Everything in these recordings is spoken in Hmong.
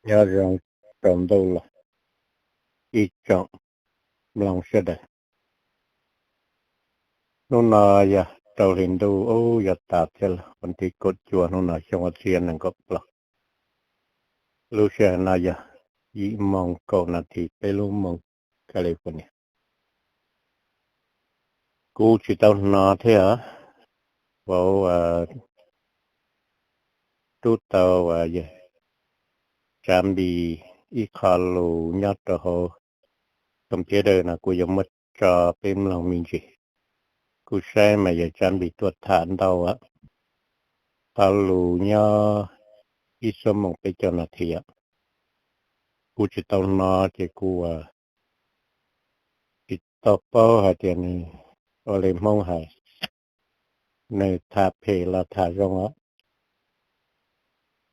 Nyob zoo rau ntuj los ib tsoom mloog sawv daws. Hnub no yog rau hli ntuj ub yuav tas thiab los, vas thib kaum cuaj hnub no xyoo ob txhiab nees nkaum plaub. Lub sij hawm no yog yim moos kaum nas this peb lub moos California. Kuv tsis tau hnov thiab, vauv rub tau Tsav Npis ib qho lus nyob rau hauv computer no, kuv yuav muab tso peb mloog me ntsis. Kuv saib mas yog Tsav Npis tuaj tham ntau qho lus nyob ib xuab moos peb caug nas this. Kuv tsis tau hnov ces kuv tsis tau paub hais tias nws ua li Hmoob hais, nws tham phem los tham zoo os.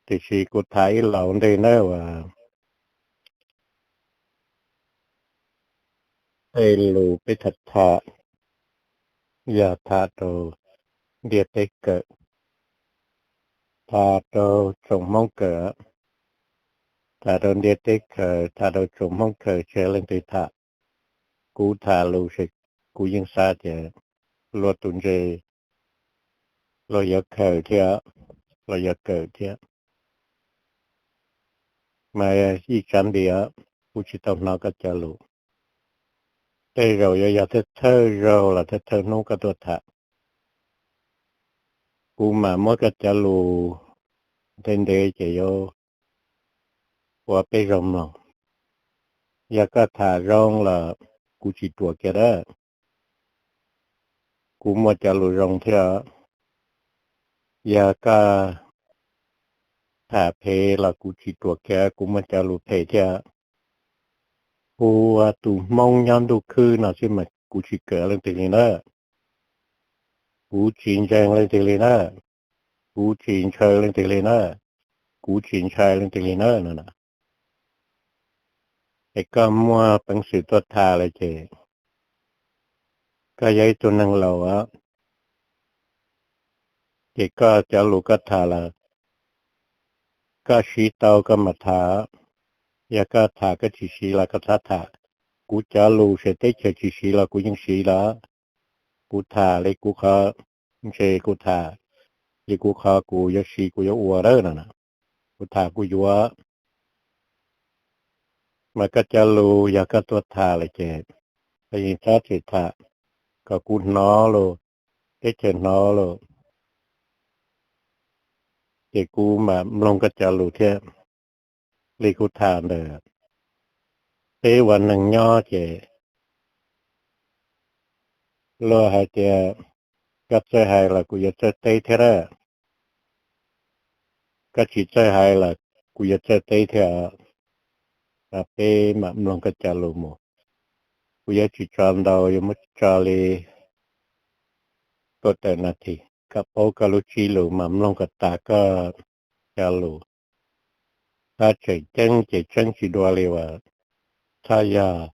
Tiam sis kuv tham ib los ntej na, uas tej lus peb tham tham yog tham rau ntiaj teb kawm, tham rau tsoom Hmoob kawm, tham rau ntiaj teb kawm, tham rau tsoom Hmoob kawm, tsis leej twg tham. Kuv tham lus ces kuv yeej xav tias luag tus ntse luag yuav kawm thiab, luag yuav kawm thiab. Mas ib Tsav Npis, kuv tsis tau hnov koj cov lus. Tej zaum yuav yog thawj thawj zaug los thawj thawj hnub koj tuaj tham. Kuv mam muab koj cov lus ntev ntev ces yuav ua peb zaug mloog. Yog koj tham zoo los kuv tsis ruam kiag dab. Kuv muaj cov lus zoo thiab. Yog koj tham phem los kuv tsis ruam kiag, kuv muaj cov lus phem thiab. Hu ua tus Hmoob nyob ntuj khwb no xwb mas kuv tsis kawm leej twg li na. Kuv tsis ntseeg leej twg li na. Kuv tsis ntshaw leej twg li na. Kuv tsis ntshai leej twg li na no. Es koj muaj peev xwm tuaj tham lawm ces koj yog ib tug neeg laus, ces koj cov lus koj tham lawm, koj siv tau koj mam tham. Yog koj tham koj tsis siv los koj txhob tham. Kuv cov lus ces teb chaws tsis siv los kuv yeej siv lawm. Kuv tham li kuv qhov ntse kuv tham, li kuv qhov kuv yuav siv kuv yuav ua dab no. Kuv tham kuv yuav. Mas koj cov lus yog koj tuaj tham lawm ces koj yeej txhob tsis tham, kom kuv hnov los, teb chaws hnov los, ces kuv mam mloog koj cov lus thiab. Li kuv tham ntawd, peb ua neeg nyob ces luag hais tias koj txawj hais los kuv yuav txawj teb thiab dab. Koj tsis txawj hais los kuv yuav txawj teb thiab. Peb mam mloog koj cov lus mus. Kuv yuav tsis tso ntau, yuav muab tso li kaum tawm nas this kom paub koj lub tsib lus mas mloog kom tas koj cov lus. Hab tseem ceeb ces tseeb tsis dua li uas txhob yog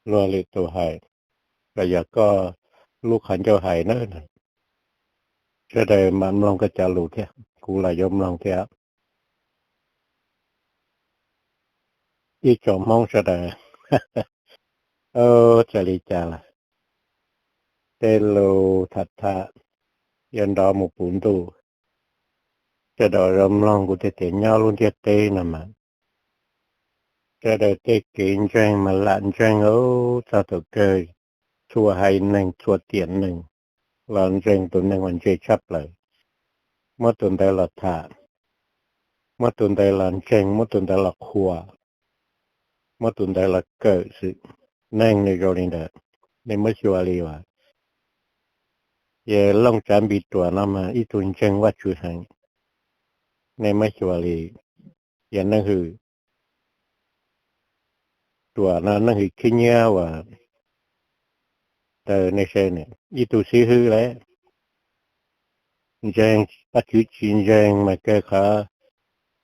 luag lwm tus hais, los yog koj lub qhov ncauj hais na. Sawv daws mam mloog koj cov lus thiab, kuv los yuav mloog thiab. Ib tsoom Hmoob sawv daws, txawm li cas los tej lus tham tham yuav nrov mus puv ntuj. Sawv daws zoo mloog kuv tias tias nyob lub ntiaj teb no mas sawv daws tej kev ntseeg mas lam ntseeg txog thaum kawg, txhua haiv neeg txhua tiam neeg los ntseeg tus neeg uas ntse tshaj plaws, muab tus ntawd los tham, muab tus ntawd los ntseeg, muab tus ntawd los qhuas, muab tus ntawd los kawm xwb. Neeg nws zoo li ntawd, nej muab xyuas li uas yawg Looj Tsav Npis Ruam no mas ib tug ntseeg Vajtswv heev. Nej muab xyuas li yawg Neej Hwm Ruam no, Neej Hwm Khib Nyiab uas taw nej saib, ib tug xib hwb lawm, ntseeg Vajtswv tsis ntseeg mas kawg qhov,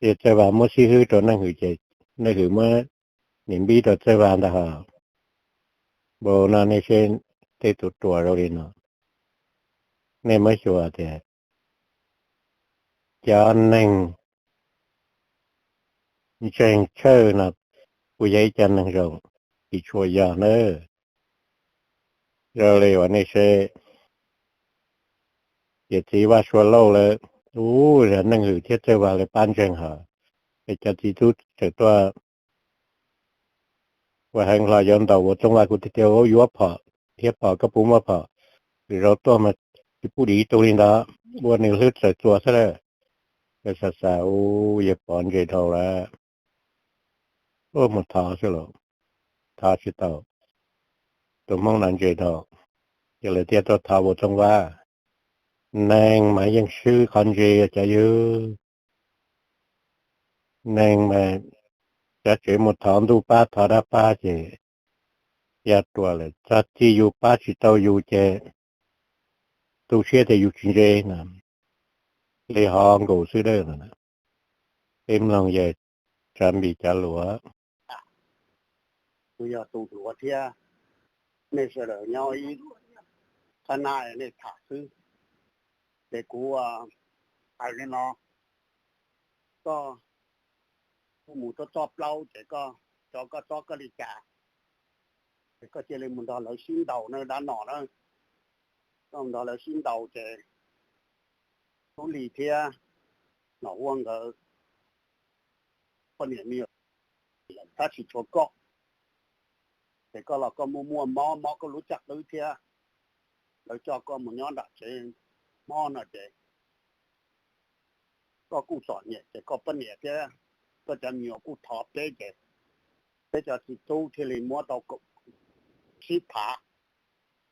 ces Txawj Vas muab xib hwb rau Neej Hwm ces Neej Hwm muab niam npib rau Txawj Vas ntag hos. Npaum no nej saib, tej tus ruam zoo li no, nej muab xyuas tias cov neeg ntseeg tshawj no, kuv yog ib co neeg zoo, tsis tshua yog nawb. Zoo li uas nej seb, ces txiv Vaj Sua Lauj lawm, ub, yog neeg hwm thiab txawj Vaj lawv pab ntseeg hos, es cov txiv tub txawm tuaj ua heev hlo yuav ntaus Vaj Txoov Vaj, kuv tias tias yuav phom thiab pom koj puas muaj phom, zaum tuaj mas tsis pub dim ib tug li ntawd, ua nws hlwb txawm txuas xwb lawm. Lawv xav xav, ub, yawg Pov ntse dhau lawm, ub, mus thov xwb los thov tsis tau, tus Hmoob no ntse dhau. Ces lawv thiaj tuaj thov Vaj Txoov Vaj. Neeg mas yeej swb qhov ntse cov yawg. Neeg mas cov tsev mus thov ntuj pab thov dab pab ces ya ruas lawm, txog txij yus pab tsis tau yus ces tu siab tias yus tsis ntse no, li hov nkaus xwb dawb no. Peb mloog yawg Tsav Npis cov lus. Kuv yog tus hluas thiab, nej sawv daws nyob ib qhab na, nej tham xwb. Ces kuv hais li no, koj mus txog txoj plaub ces koj tso koj txob koj li cas, ces koj cia li mus nrog lawv sib ntaus na dab no na. Koj mus nrog lawv sib ntaus ces Tub Lis thiab Nom Huab nkawd poj niam me nyuam, tab sis tshuav koj, ces koj los koj muaj muaj mob, mob koj lub caj qwb thiab, lawv coj koj mus nyob nram tsev mob no ces koj kuj txom nyem ces koj poj niam thiab koj cov me nyuam kuj thov peb ces peb cov txiv tub thiaj li muab tau tsib phav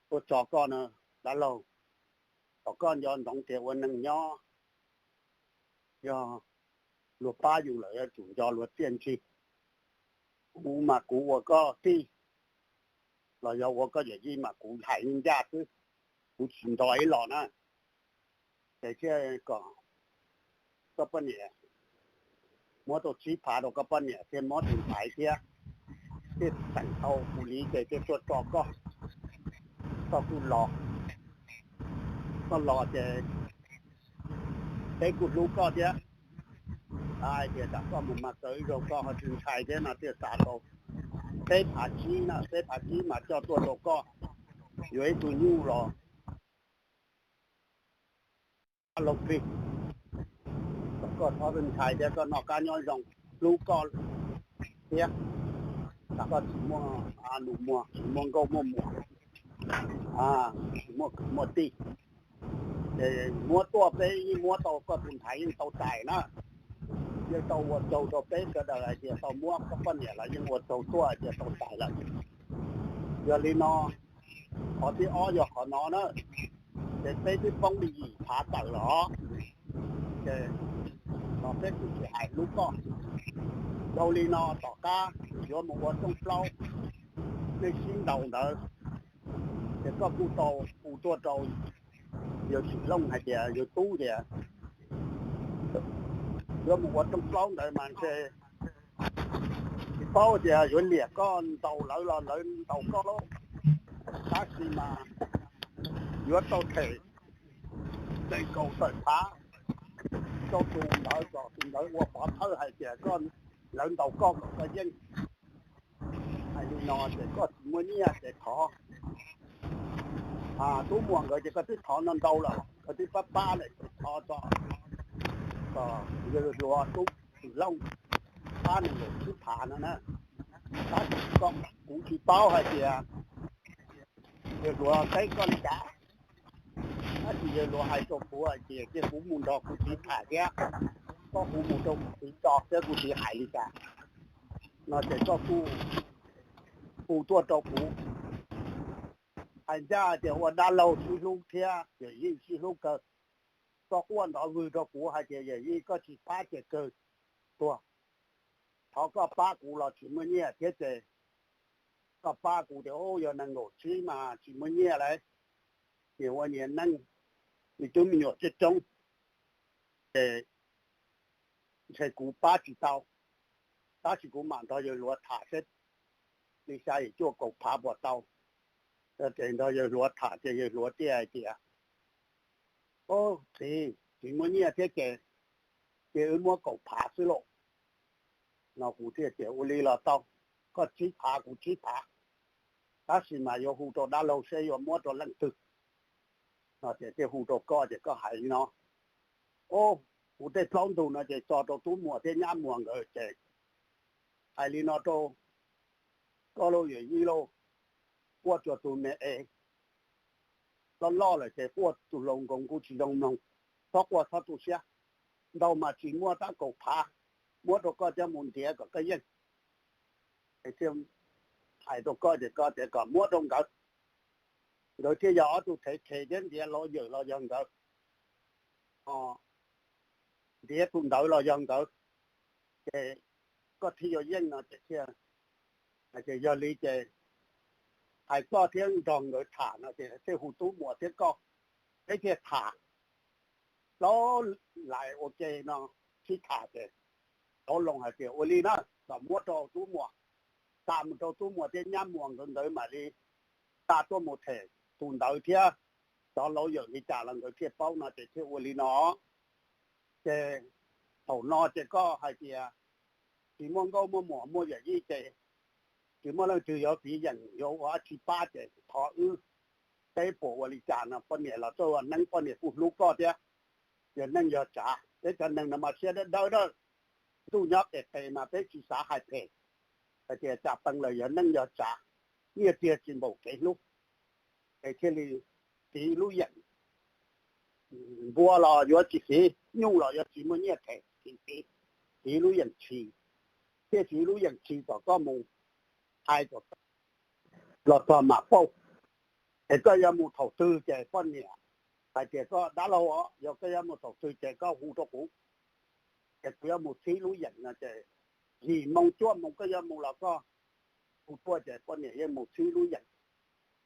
tuaj tso koj na dab laug. Kom koj nco ntsoov tias ua neeg nyob yog luag pab yus lawm yuav tsum nco luag txiaj ntsig. Kuv mas kuv ua koj tij los yog ua koj yawm yij mas kuv hais ncaj xwb, kuv tsis nto ib los na. Ces thiaj kom koj poj niam, muab tau tsib phav rau koj poj niam thiaj muab tus ntxhais thiab, thiaj teem tau kuv li ces thiaj tuaj tso koj, koj kuj los, koj los ces peb kuj hlub koj thiab. Hais tias tam koj mus mas txawv zaug koj ho tsis ntshai thiab no thiaj xav tau peb phav tsib na, peb phav tsib mas coj tuaj rau koj yuav ib tug nyuj los laug plig, kom koj txhob ntshai thiab koj noj qab nyob zoo, hlub koj thiab, kom koj tsis muaj nus muag, tsis muaj nkauj muaj muam, tsis muaj kwv muaj tij. Ces muab tuaj peb yeej muab tau koj tus ntxhais yeej tau txais na. Yeej tau ua tsaug rau peb sawv daws hais tias tau muab koj poj niam los yeej ua tsaug tuaj hais tias tau txais lawm. Yog li no, qhov thib ob yog qhov no na, ces peb twb poob li yim phav tawm los, ces los peb kuj tsis hais hlub koj. Dhau li no tom qab yuav mus ua rooj plaub, nej sib ntaus ntawd, ces koj kuj tau hu tuaj rau yawg Tsim Looj hais tias yawg Tub tias yuav mus ua rooj plaub ntawd mas ntshe tsis paub tias yuav liam koj ntaus lawv los lawv ntaus koj lauj. Tab sis mas yuav tau them nees nkaum tawm phav rau tus ntawd kom tus ntawd ua pov thawj hais tias koj, lawv ntaus koj kom koj yeej. Hais li no ces koj tsis muaj nyiaj ces thov, tub muam nkawd ces koj twb thov no ntau lawm, koj twb pab pab lawm ces thov tso, kom yawg hluas tub Tsim Looj pab nees nkaum tsib phav no na. Tab sis koj, kuv tsis paub hais tias yawg hluas teb koj li cas, tab sis yawg hluas hais rau kuv hais tias cia kuv mus nrog kuv txiv tham thiab, koj kuv mus rau kuv txiv tso thiab kuv txiv hais li cas no ces koj kuj hu tuaj rau kuv. Hais ncaj tias ua dab laug sib hlub thiab yawm yij sib hlub kawg. Koj quaj nrov vwg rau kuv hais tias yawm yij koj tsis pab ces kawg tuag. Thov koj pab kuv los tsis muaj nyiaj thiab ces koj pab kuv tias yog nees nkaum tsib mas tsis muaj nyiaj lawm, ces ua niam neej, nws twb me nyuam coob coob, ces ntshe kuv pab tsis tau, tab sis kuv mam nrog yawg hluas tham seb li xya yim cuaj kaum phav puas tau. Ces nrog yawg hluas tham ces yawg hluas thiaj hais tias, o, txiv, tsis muaj nyiaj thiab ces, ces wb muab kaum phav xwb lauj. No kuv thiaj tias ua li los tau, koj tsib phav kuv tsib phav, tab sis mas yuav hu rau dab laug seb yuav muab rau leej twg. No ces thiaj hu rau koj ces koj hais li no. Au, kuv tej plaub ntug no ces tso rau tub muam thiab nyab muam nkawd ces hais li no rau koj lauj yawm yij lauj, quaj rau tus me es loj loj lawm ces quaj tus hluas nkoos kuj tsis zoo mloog, txhob quaj txhob tu siab, ntau mas tsis muaj tab kaum phav, muab rau koj coj mus ntiav kom koj yeej. Hais rau koj ces koj tias kom muab rau nkawd, nkawd thiaj yog ob tug thev khes thiab ntiav los yawm los yog nkawd, ntiav tus ntawd los yog nkawd, ces koj thiaj yuav yeej no ces thiaj, ces yog li ces hais koj thiab nrog nkawd tham no ces thiaj hu tub muam thiab koj, peb thiaj tham plaub lais ua ke no, sib tham ces tau loo hais tias ua li na, kom muab rau tub muam, xa mus rau tub muam thiab nyab muam nkawd, nkawd mam li xa tuaj mus them tus ntawd thiab, cov laus yawm li cas los nkawd thiaj paub no ces thiaj ua li no. Ces thaum no ces koj hais tias tsis muaj nkauj muaj muam muaj yawm yij ces tsis muaj leej twg yuav fiv yeem yuav ua dab tsi pab ces thov wb, peb puas ua li cas no, poj niam los txawj ua neeb, poj niam kuj hlub koj thiab. Yog neej yog tsav, peb cov neeg no mas siab dawb dawb, ntuj nyob qis qis mas peb tsis xav hais phem, hais tias cas pees lawm yog neej yog tsav, nyiaj txiag tsis npaum kev hlub, es thiaj li txiv lub yeem, npua los yuav tsis txiv, nyuj los yuav tsis muaj nyiaj them, txiv, txiv lub yeem tshis, thiaj txiv lub yeem tshis kom koj mus hais kom los txog mam pauj. Es koj yuav mus thaum twg ces poj niam hais tias koj dab laug os, yog koj yuav mus thaum twg ces koj hu rau kuv, ces kuv yuav mus txhib lub yeem no ces yim moo cuaj moo koj yuav mus los koj hu tuaj ces poj niam yeej mus txhib lub yeem.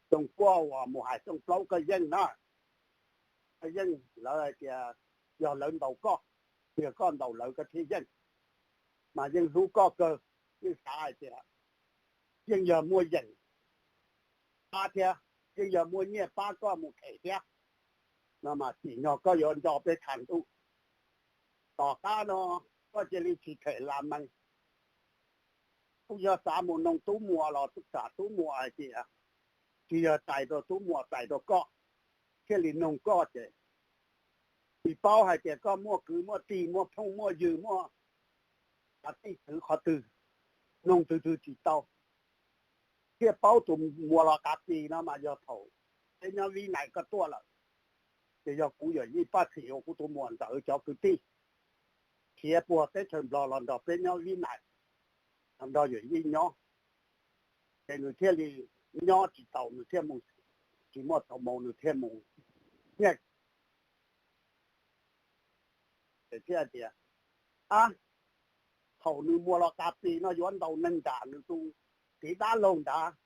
Xyoo kuaj uas mus hais xyoo plaub koj yeej na, koj yeej, lawv hais tias yog lawv ntaus koj, yog koj ntaus lawv koj thiaj yeej, mas yeej hlub koj kawg, yeej xav hais tias yeej yog muaj yeem pab thiab, yeej yog muaj nyiaj pab koj mus them thiab. No mas tim nyog koj yuav nco peb tshav ntuj. Tom qab no koj cia li tsis them las mees, kuj yog xav mus noog tub muam los tam tub muam hais tias tsis yog txais rau tub muam, txais rau koj, thiaj li noog koj ces tsis paub hais tias koj muaj kwv muaj tij muaj phooj muaj ywg muaj tij kwv qhov twg, noog twg twg tsis tau, thiaj paub tus muam Los Kas Pis no mas yog thaum peb nyob Vib Nais koj tuaj lawm, ces yog kuv yawm yij Paj Xim uas kuv tus muam ntxawm cov kwv tij khiav puag teb chaws Nplog los nrog peb nyob Vib Nais, los nrog yawm yij nyob, ces nws thiaj li nyob tsis tau, nws thiaj mus, tsis muaj tau mus, nws thiaj mus nyiaj. Ces thiaj tias, ab, thaum nws muam Los Kas Pis no yuav ntaus neeg nram nws tus txiv dab laug nrad,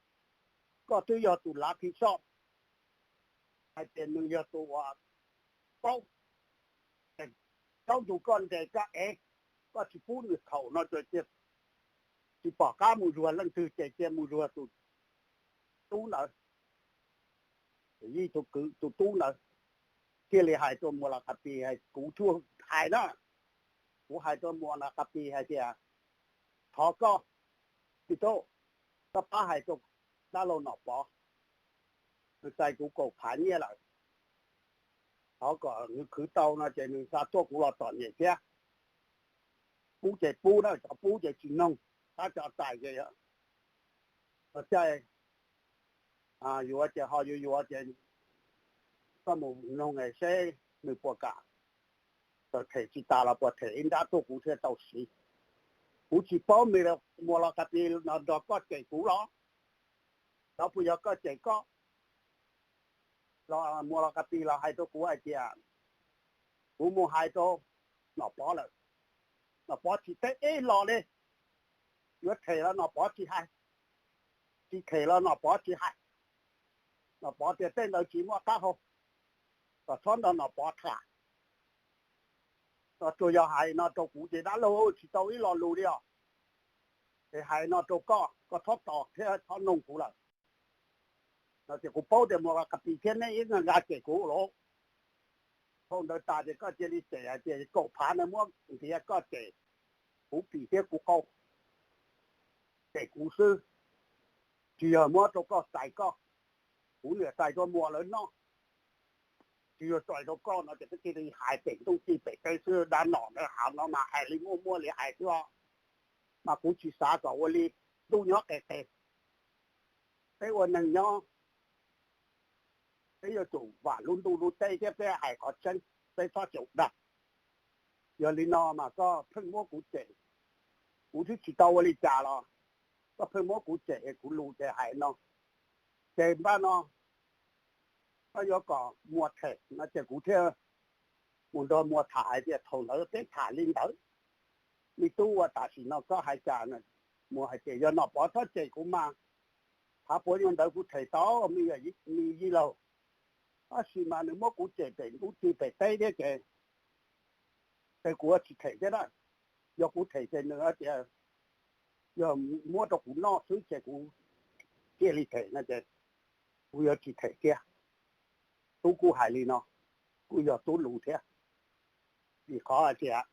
koj twb yog tus lav khi soj, hais tias nws yog tus uas paub, paub tus koj ntes koj ev, koj tsis pub nws thaum no ces tsis pom qab mus zuag leej twg ces cia mus zuag tus tub ntawd, yij tus kwv tus tub ntawd. Thiaj li hais rau muam Los Kas Pis, kuv tsuas hais na, kuv hais rau muam Los Kas Pis hais tias thov koj, tij tub, koj pab hais rau dab laug Nom Pov, nws txais kuv kaum phav nyiaj lawm, thov kom nws khwv tau no ces nws xa tuaj kuv los txom nyem thiab. Pub ces pub na, cov pub ces tsis noog, tab cov txais ces caij yuav ces ho yuav yuav ces koj mus noog seb nws puas kam, txawm them tsis tas los puas them ib nrab tuaj kuv thiaj tau siv. Kuv tsis paub muam Los Kas Pis no nrog koj cem kuv los, los puas yog koj cem koj. Los muam Los Kas Pis los hais rau kuv hais tias kuv mus hais rau Nom Pov lawm, Nom Pov tsis teb ib los li, yuav them los Nom Pov tsis hais, tsis them los Nom Pov tsis hais. Nom Pov tias tej ntawd tsis muaj qab hau, kom txhob nrog Nom Pov tham. Tsuas yog hais no rau kuv ces dab laug tsis tau ib lo lus li os. Es hais no rau koj, koj txhob tos thiab txhob noog kuv lawm. No ces kuv paub tias muam Los Kas Pis thiab neb ib nqa cem kuv los. Thaum ntawd tas ces koj cia li cem hais tias kaum phav no muab ntiav koj cem kuv pim thiab kuv qau. cem kuv xwb, tsis yog muab rau koj xais koj, kuv niam tais koj muam lawv noj, tsis yog txais rau koj no ces koj cia li hais pem ntuj tij pem teb xwb, dab nom ntawd hauv no mas hais li muaj muaj li hais xwb os. Mas kuv tsis xav kom ua li, ntuj nyob qis qis, peb ua neeg nyob, peb yuav tsum vam lub ntuj lub teb thiab peb hais qhov tseeb, peb txhob caum dag. Yog li no mas koj pheej muab kuv cem, kuv twb tsis tau ua li cas los koj pheej muab kuv cem, kuv lus ces hais no, ces npaj no koj yuav kom muas them no ces kuv thiaj mus nrog muas tham hais tias thaum ntawd peb tham li ntawd, me tub ua tam sim no koj hais cas? Muas hais tias yog Nom Pov txhob cem kuv mas, thav puav nyuag ntawd kuv them tau, me yij laug, tab sis mas nws muab kuv cem pem ntuj tij pem teb thiab ces, ces kuv ua tsis them thiab na. Yog kuv them ces nws tias yog muab rau kuv noj xwb ces kuv thiaj li them no ces kuv yuav tsis them thiab. Tub kuj hais li no, kuj yog tub lus thiab. Vim qhov hais tias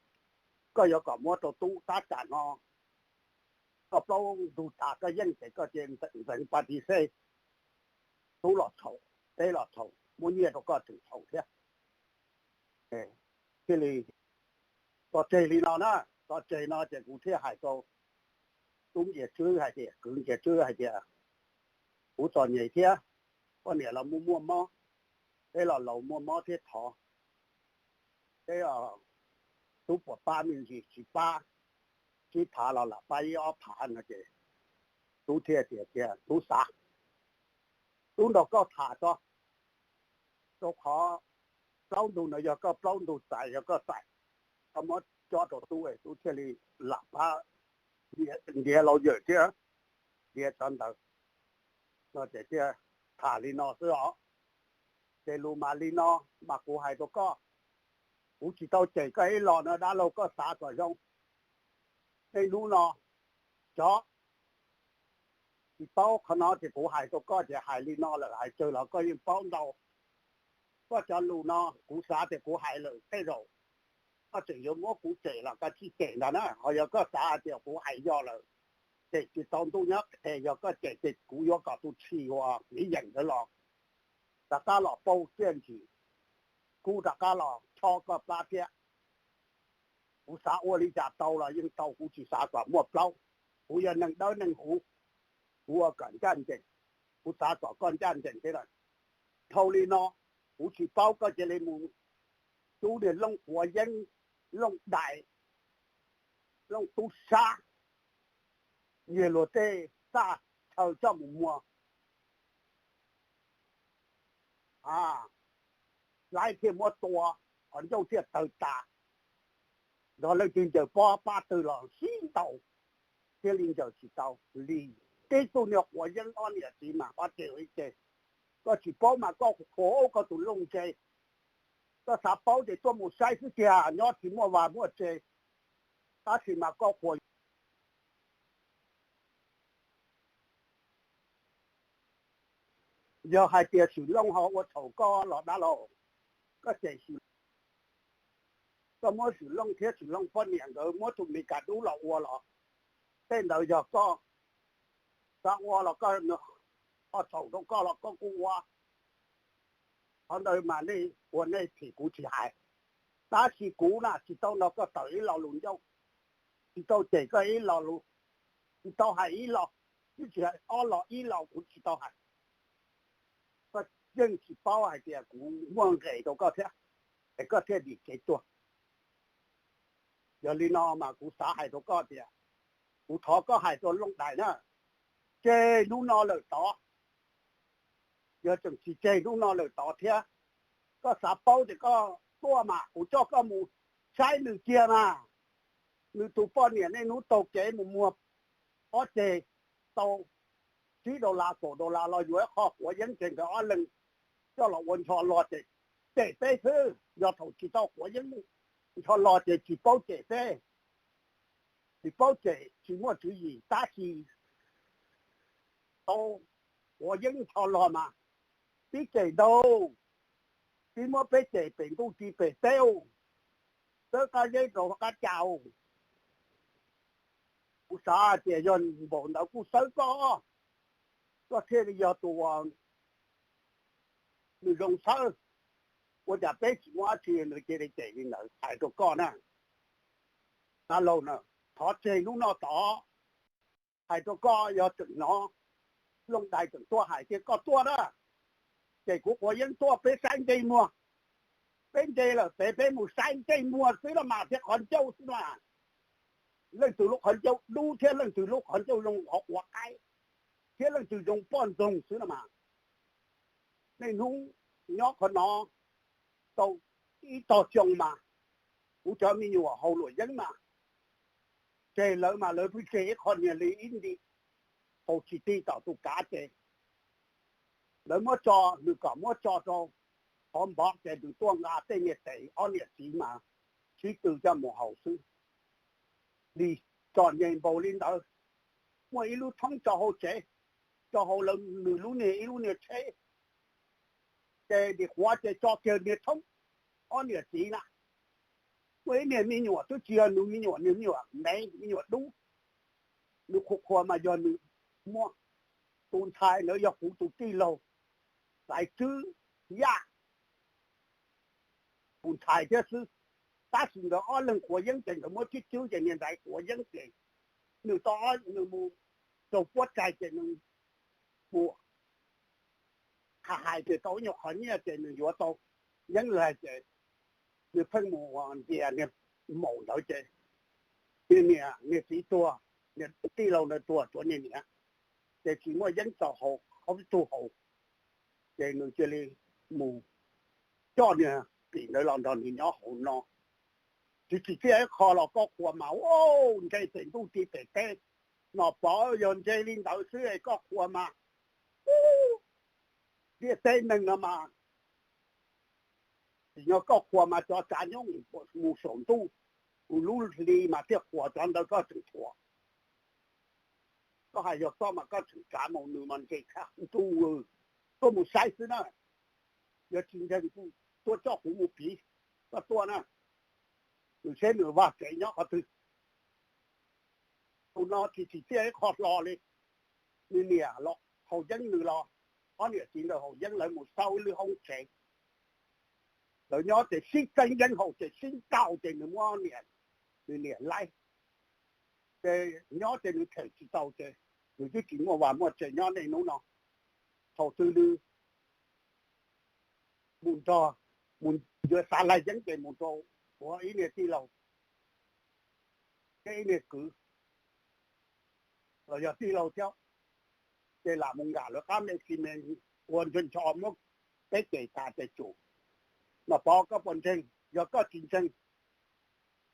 koj yuav kom muab rau tub tab tsam no koj plaub ntug tas koj yeej ces koj cia ntxeev pa ti xej, tub los txhaum, teb los txhaum, muab nyiaj rau koj tseem txhaum thiab. Thiaj li tso tseg li no na, tso tseg no ces kuv thiaj hais rau tub Nkias Tswb hais tias, kwv Nkias Tswb hais tias, kuv txom nyem thiab, poj niam los muaj muaj mob, peb los laus muaj mob thiab thov, peb tub puas pab me ntsis tsis pab, sib tham los lam pab ib ob phav no ces tub thiaj tias tias tub xav, tub nrog koj tham tso, rau qhov plaub ntug no yog koj plaub ntug txais yog koj txais, koj muab cob rau tub, tub thiaj li lam pab ntiav laus yawm thiab ntiav tsov ntawd no ces thiaj tham li no xwb os. Ces lus mas li no, mas kuv hais rau koj, kuv tsis tau cem koj ib los no dab laug, koj xav kom zoo. Niaj hnub no cov tsis paub qhov no ces kuv hais rau koj ces hais li no lawm, hais tsawg los koj yeej paub ntau. Koj cov lus no kuv xav tias kuv hais lawm tej zaum koj tseem yuav muab kuv cem los koj tsis cem ntag na, ho yog koj xav hais tias kuv hais yog lawm, cem tsis tau ntuj nyob qis, yog koj cem ces kuv yuav kom tus tshis uas miv yeem ntawd los rov qab los pauj tiaj ntsis, kuj rov qab los chob koj plab thiab. Kuv xav ua li cas tau los yeej tau, kuv tsis xav kom muaj plaub. Kuv yog neeg dawb neeg huv, kuv ua kom ncaj ncees, kuv xav kom koj ncaj ncees thiab lawm. Dhau li no, kuv tsis paub koj cia li mus rub niag looj quav yeeb, looj dais, looj tub sab, nyiag luag tej txaj chaw coj mus muag, laib thiaj muab tua, qhov ncauj thiaj tawg tas, nrog leej twg ncaws pob pab twg los sib ntaus thiaj li ncaws tsis tau li. Tib tug niag quav yeeb ob niam txiv mas ob ceg ib ceg. Koj tsis paub mas koj qhuas koj tus looj ntse. Koj xav paub ces tuaj mus saib xwb tiag, nyob tsis muaj vaj muaj tse, tab sis mas koj qhuas. Yog hais tias Swm Looj ho ua txhaum koj los dab laug, koj cem Swm, koj muab Swm Looj thiab Swm Looj poj niam nkawd muab tus Mes Kas dub los ua los, tej ntawd yog koj xav ua los koj, ho txhaum rau koj los koj kuj ua. Qhov ntawd mas nej ua nej chim kuv tsis hais, tab sis kuv na tsis tau nrog koj tawm ib lo lus ncauj, tsis tau cem koj ib lo lus, tsis tau hais ib lo, twb tsis hais ob lo ib lo kuv tsis tau hais. Koj yeej tsis paub hais tias kuv muaj nqis rau koj thiab, es koj thiaj dim kev tuag. Yog li no mas kuv xav hais rau koj tias, kuv thov koj hais rau Looj Dais na, tseg hnub no lawm tod. Yog tseem tsis tseg hnub no lawm tod thiab, koj xav paub ces koj tuaj mas kuv coj koj mus saib nws kiag mas. Nws tus poj niam niaj hnub taug kev mus muag pob ceg, tau tsib dollar kaum dollar los yuav ib qho quav yeeb ces nkawd ob leeg coj los ua ncho log ces cem peb xwb. Yog thaum tsis tau quav yeeb ncho log ces tsis paub cem peb, tsis paub cem, tsis muaj tswv yim, tab sis tau quav yeeb ncho log mas pib cem ntau, pib muab peb cem pem ntuj tsis pem teb, txawb qab zeb rau qab ca. Kuv Xav tias yog npaum ntawd kuj xawb koj, koj thiaj li yog tus uas nws zoo xawb. Ua cas peb tsis muaj dab tsi nws cia li cem li ntawd hais rau koj na. Dab laug na, thov tseg hnub no tod, hais rau koj yog tseem hnov Looj Dais tseem tuaj hais tias koj tuaj na, ces kuv Quav Yeeb tuaj peb saib ntsej muag. Peb nce lawm pem peb mus saib ntsej muag xwb los mas thiab qhov ncauj xwb mas. Leej twg lub qhov ncauj dub thiab leej twg lub qhov ncauj zoo qhov quav qaib, thiab leej twg zoo poj ntxoog xwb no mas. Niaj hnub nyob qhov no tau ib tog xyoo mas, kuv cov me nyuam haus luam yeeb mas, tseg lawv mas lawv pheej tseg ib qho niag li ib nti, haus tsis ti tom tus kav ces lawv muab tso, nws kom muab tso rau qhov npov ces nws tuaj nqa tej niag tes ob niam txiv mas sib tw coj mus haus xwb. Li txom nyem npaum li ntawd, muaj ib lub thoob tso hauv tsev, tso hauv lawv nws lub niag ib lub niag tsheb, ces nim qhuav ces tso kiag niag thoob ob niam txiv na. Muaj ib niag me nyuam twb tsis yog nws me nyuam, nws me nyuam me, me nyuam dub, nws qhuas qhuas mas yog nws muaj. Tus ntxhais ntawd yog kuv tus tij laug Xaiv Tswb Yaj, tus ntxhais thiab xwb. Tab sis nkawd ob leeg Quav Yeeb ces nkawd muab Tswb Tswb ces niag ntxhais Quav Yeeb ces nws tau ob nws mus raug puab tsaig ces nws mus hais hais ces tau ib nyuag qhov nyiaj ces nws yuav tau yeeb lais ces nws pheej mus ntias niag maum ntawd ces niag niam niag txiv tuag, niag tij laug ntawd tuag tshuav niag niam, ces tsis muaj yeeb tso haus qhov tug haus, ces nws cia li mus coj niag pim ntawd los nrog nws nyob hauv no. Tsis tsim txiaj ib qho los koj qhuas mas ua ntseg pem ntuj ti pem teb, Nom Pov, yog ntseg li ntawd xwb es koj qhuas mas, ntiaj teb neeg no mas, tsim nyog koj qhuas mas cov tsav nyob mus saum ntuj, tus lub hli mas thiaj qhuas cov ntawd koj tseem qhuas. Koj hais yog koj mas koj tseem tsav mus nws mas ntseg tshaj ntuj. Tuaj mus saib xwb na, yog tsis ntseeg kuj tuaj coj kuv mus piv, koj tuaj na, nws seb nws vaj tsev nyob qhov twg. Tus no tsis tsim txiaj ib qho hlo li. Nws niam los haus yeeb nws los, ob niam txiv ntawd haus yeeb lawv mus xauj ib lub hoob tsev, lawv nyob ces sib txeeb yeeb haus ces sib ntaus ces nws muab niam, nws niam laib, ces nyob ces nws them tsis tau ces nws twb tsis muaj vaj muaj tsev nyob niaj hnub no. Thaum twg nws mus nrog, mus yuav xav laig yeeb ces mus rau ua ib niag tij laug thiab ib niag kwv los yog tij laug thiab, ces lam mus nkam lawv qab me tsis me, ua ntsho ntsho muab peb cem tas ces tsum. Nom Pov, koj puas ntseeg? Yog koj tsis ntseeg,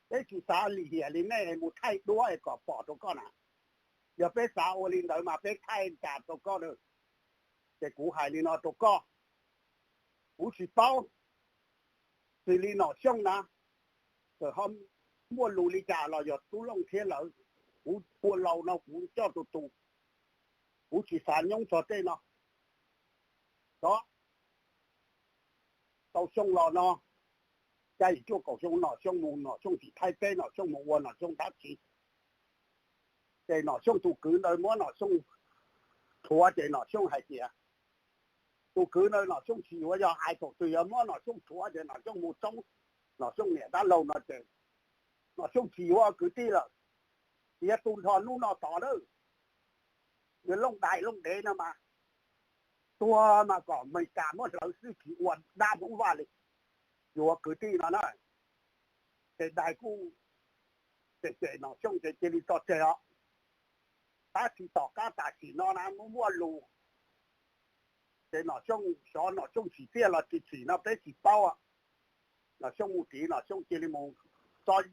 peb tsis xav lim hiam li nej mus thaij duab es kom pom rau koj na. Yog peb xav ua li ntawd mas peb thaij cas rau koj na. Ces kuv hais li no rau koj, kuv tsis paub, xws li Nom Xyooj na, txawm ho muaj lus li cas los yog Tub Looj thiab lawv, kuv ua laus no kuv coj tus tus, kuv tsis xav nyoob txog tej no. Tau xyoo los no, xya yim cuaj kaum xyoo Nom Xyooj mus, Nom Xyooj tsis thaij peb, Nom Xyooj mus ua Nom Xyooj dab tsi, ces Nom Xyooj tus kwv ntawd muab Nom Xyooj rhuav ces Nom Xyooj hais tias, tus kwv ntawd Nom Xyooj tsis yuav, yog hais thaum twg yog muab Nom Xyooj rhuav ces Nom Xyooj mus tsoob Nom Xyooj niam dab laug no ces Nom Xyooj tsis yuav kwv tij lawm. Tiav tu nrho hnub no tod na, yog Looj Dais Looj Dev no mas, tuag mas kom Amelikas muab hlawv xwb tsis ua dab Hmoob Vaj li, yuav kwv tij no na. Ces Dais kuj cem cem Nom Xyooj ces cia li tso tseg os. Tab sis tom qab tam sim no na muaj muaj lus, ces Nom Xyooj xyov Nom Xyooj tsim txiaj los tsis tsim no peb tsis paub. Nom Xyooj mus tid Nom Xyooj cia li mus txob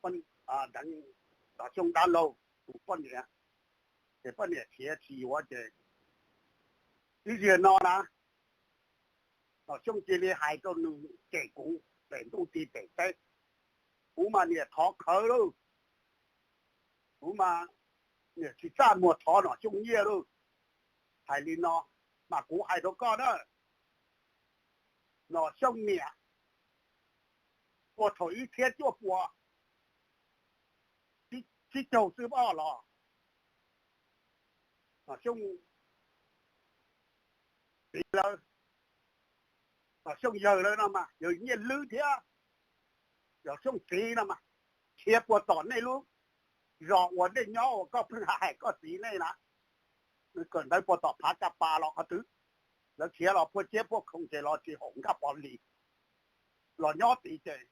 deev Nom Xyooj dab laug tus poj niam, ces poj niam khiav tsis yuav ces ib zaug no na, Nom Xyooj cia li hais rau nws cem kuv pem ntuj ti pem teb. Kuv mas niam thov khawv lauj, kuv mas niam tsis txaj muag thov Nom Xyooj nyiaj lauj. Hais li no mas kuv hais rau koj na, Nom Xyooj niam, puag thaum ib txhiab cuaj puas ib ib caug xwb pab los. Nom Xyooj txiv lawv, Nom Xyooj yawg lawv no mas yawg Nyiaj Lwb thiab Nom Xyooj txiv no mas khiav puag tom nej lub zos uas nej nyob uas koj pheej hais koj txiv nej na, nws kawm ntawv puag tom Phav Ka Pa los qhov twg, lawv khiav los puag ciab puag khoom ces los tsis haum nkaj pov lis, los nyob tid ces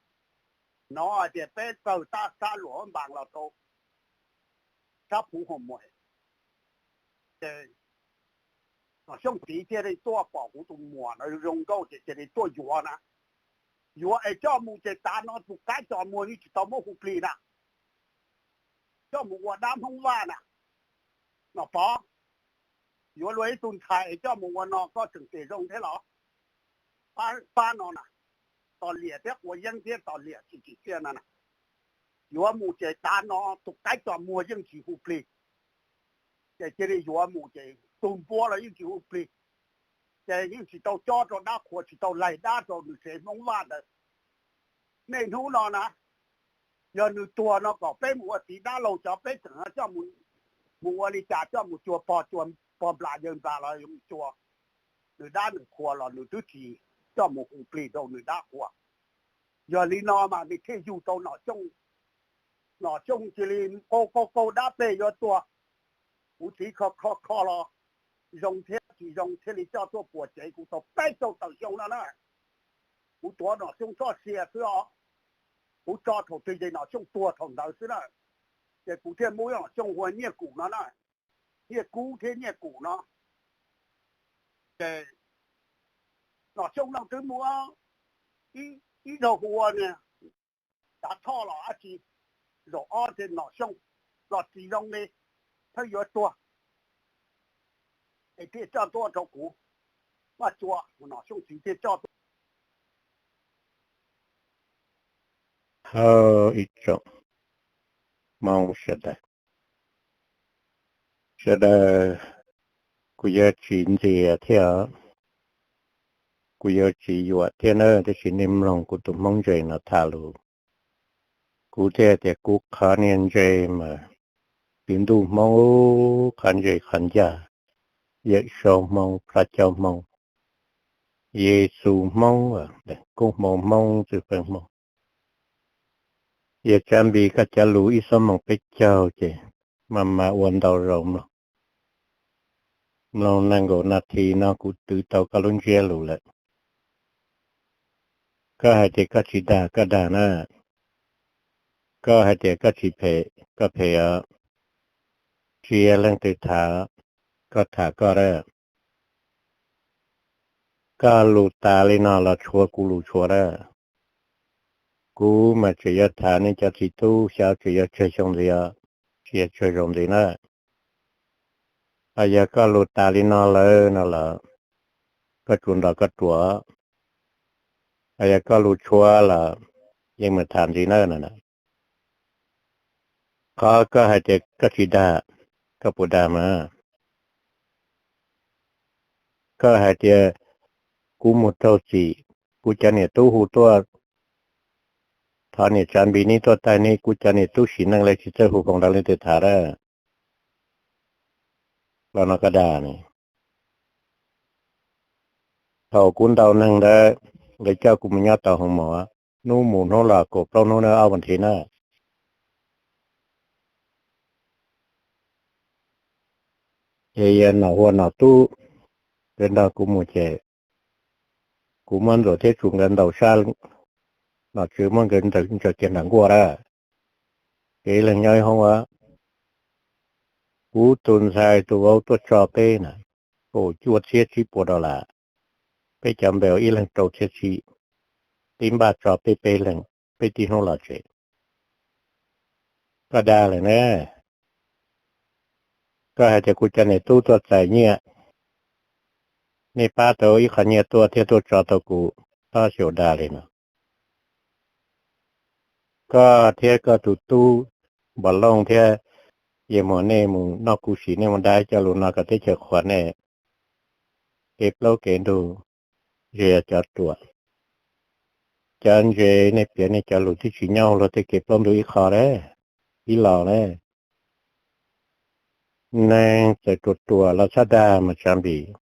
hnov hais tias peb txawg tab sab luam npas los rau sab Phuv Hoo Muas, ces Nom Xyooj txiv thiaj li tuaj pom kuv tus muam no zoo nkauj ces cia li tuaj yuav na. Yuav es coj mus ces tav no tus qaib cos muag yeej tsis tau muab hu plig na, coj mus ua dab Hmoob Vaj na. Nom Pov, yuav luag ib tug ntxhais es coj mus ua no koj tseem tias zoo thiab los? Pab no na, Tos Liam thiab Quav Yeeb thiab Tos Liam tsis tsim txiaj no na, yuav mus ces tav no tus qaib cos muag yeej tsis hu plig, ces cia li yuav mus ces tus npua los yeej tsis hu plig, ces yeej tsis tau cob rau dab qhuas, tsis tau laig dab rau nws tsev Hmoob Vaj ntawd. Niaj hnub no na, yog nws tuag no kom peb mus ua txiv dab laug cov peb tseem coj mus ua li cas, coj mus cuag pog, cuag pog nplas yawg nplas los yuav mus cuag nws dab nws qhua los nws twb tsis coj mus hu plig rau nws dab qhua. Yog li no mas nws thiaj yug tau Nom Xyooj. Nom Xyooj cia li qau qau qau dab peg yuav tuag, kuv txiv kho kho kho los zoo thiab tsis zoo thiaj li coj tuaj puas tsev kuv tau peb caug tawm xyoo no na. Kuv tuav Nom Xyooj txoj sia xwb os, kuv tso thaum twg ces Nom Xyooj tuag thaum ntawd xwb na. Ces kuv thiaj muab Nom Xyooj hu ua Nyiaj Kum no na, Nyiaj Kub thiab Nyiaj Kum no. Ces Nom Xyooj no twb muab ib zaug hu ua niag Tav Thoj los dab tsi, zaum ob ces Nom Xyooj los tsis zoo li, thiaj yuav tuag, es thiaj coj tuaj rau kuv, Vaj Tsua, Nom Xyooj txiv thiaj coj tuaj. Hawm ib tsoom Hmoob sawv daws, sawv daws, kuv yuav tsis ntxias thiab, kuv yuav tsis yuam thiab na, tab sis nej mloog kuv tus Hmoob ntse no tham lus, kuv thiaj tias kuv qhov niag ntse mas twv ntuj Hmoob, qhov ntse qhov ncaj, Yawm Saub Hmoob, Plab Caub Hmoob, Yexus Hmoob, Koob Hmoo Hmoob, Txwj Feeb Hmoob. Yog Tsav Npis koj cov lus ib xuab moos peb caug ces mas mas ua ntau zaus mloog, mloog nees nkaum nas this no kuv twv tau koj lub ntsiab lus lawm. Koj hais tias koj tsis dag, koj dag na. Koj hais tias koj tsis phem, koj phem os. Tsis yog leej twg tham, koj tham koj a. Koj lus tas li no los tshuav kuv lus tshuav a. Kuv mas tseem yuav tham nej cov txiv tub xyov tseem yuav tsawg xyoo ntxiv os, tsis yog tsawg zaus ntxiv na. Hos yog koj lus tas li no lawm no los koj tsuas nrog koj ruam. Hos yog koj lus tshuav los yeej mus tham ntxiv na no. Qhov koj hais tias koj tsis dag, koj puas dag mas? Koj hais tias kuv mus raug txim, kuv cov niam tub hu tuaj, thov niam Tsav Npis neb tuaj taij neb, kuv cov niam tub sim neej lawv tsis txawj hu foos rau leej twg tham a. Los no koj dag ne. Thaum kuv ntaus neeg ntawd, lawv coj kuv mus nyob tau hoo mos, hnub mus hnub los kaum plaub hnub na, ob vas thiv na. Ces yog nom hua nom tub nkawd nrog kuv mus ces kuv muab ntxuam thiab tsuj nkawd ntaus sab nom tswv muab nkawd ntsaws kiag nram nkuaj a. Ces ib leeg nyob ib hoob a. Kuv tus ntxhais tus vauv tuaj tso peb na, kaum cuaj txhiab tsib puas dollar, peb cov npe ib leeg rau txhiab tsib, tib npaj tso peb peb leeg, peb tib hnub los tsev. Koj dag lawm na. Koj hais tias kuv cov niam tub tuaj txais nyiaj, nej pab tau ib qho nyiaj tuaj thiab tuaj tso tau kuv, tab xyaum dag li no. Koj thiab koj tus tub Npov Looj thiab Yawg Muas nej mus noj kuv sim, nej mus dag cov lus no kom teb chaws qhuas nej, kev plaub kev ntug, ze cov ruam. Cov ntse nej piav nej cov lus twb tsis nyob luag tej kev plaub ntug ib qho a, ib los na. Neeg txawm ruam ruam los txhob dag mas Tsav Npis,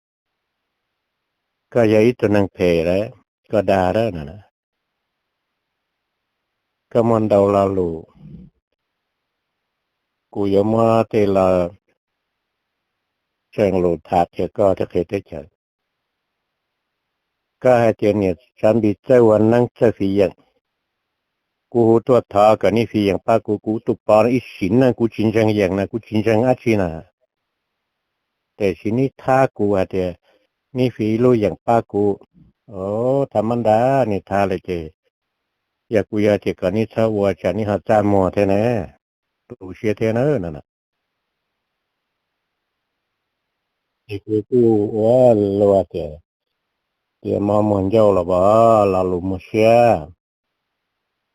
koj yog ib tug neeg phem lawm, koj dag lawm no. Koj muaj ntau lo lus, kuv yuav muab tej lo tseem lus tham qhia koj thiab qhia teb chaws. Koj hais tias niam Tsav Npis txawj ua neeb txawj fiv yeem. Kuv hu tuaj thov kom nej fiv yeem pab kuv, kuv tus pov ib sim neej kuv tsis ntseeg yeem na, kuv tsis ntseeg dab tsi na. Tiam sis nej thab kuv hais tias nej fiv ib lub yeem pab kuv. Thab mab nrad, nej thab lawm ces yog kuv yuav tias kom nej txhob ua tsam nej ho txaj muag thiab na, tu siab thiab na no. Ces kuv kuj ua luag tias, tias mov muag ncauj los pom lo lus muag siab.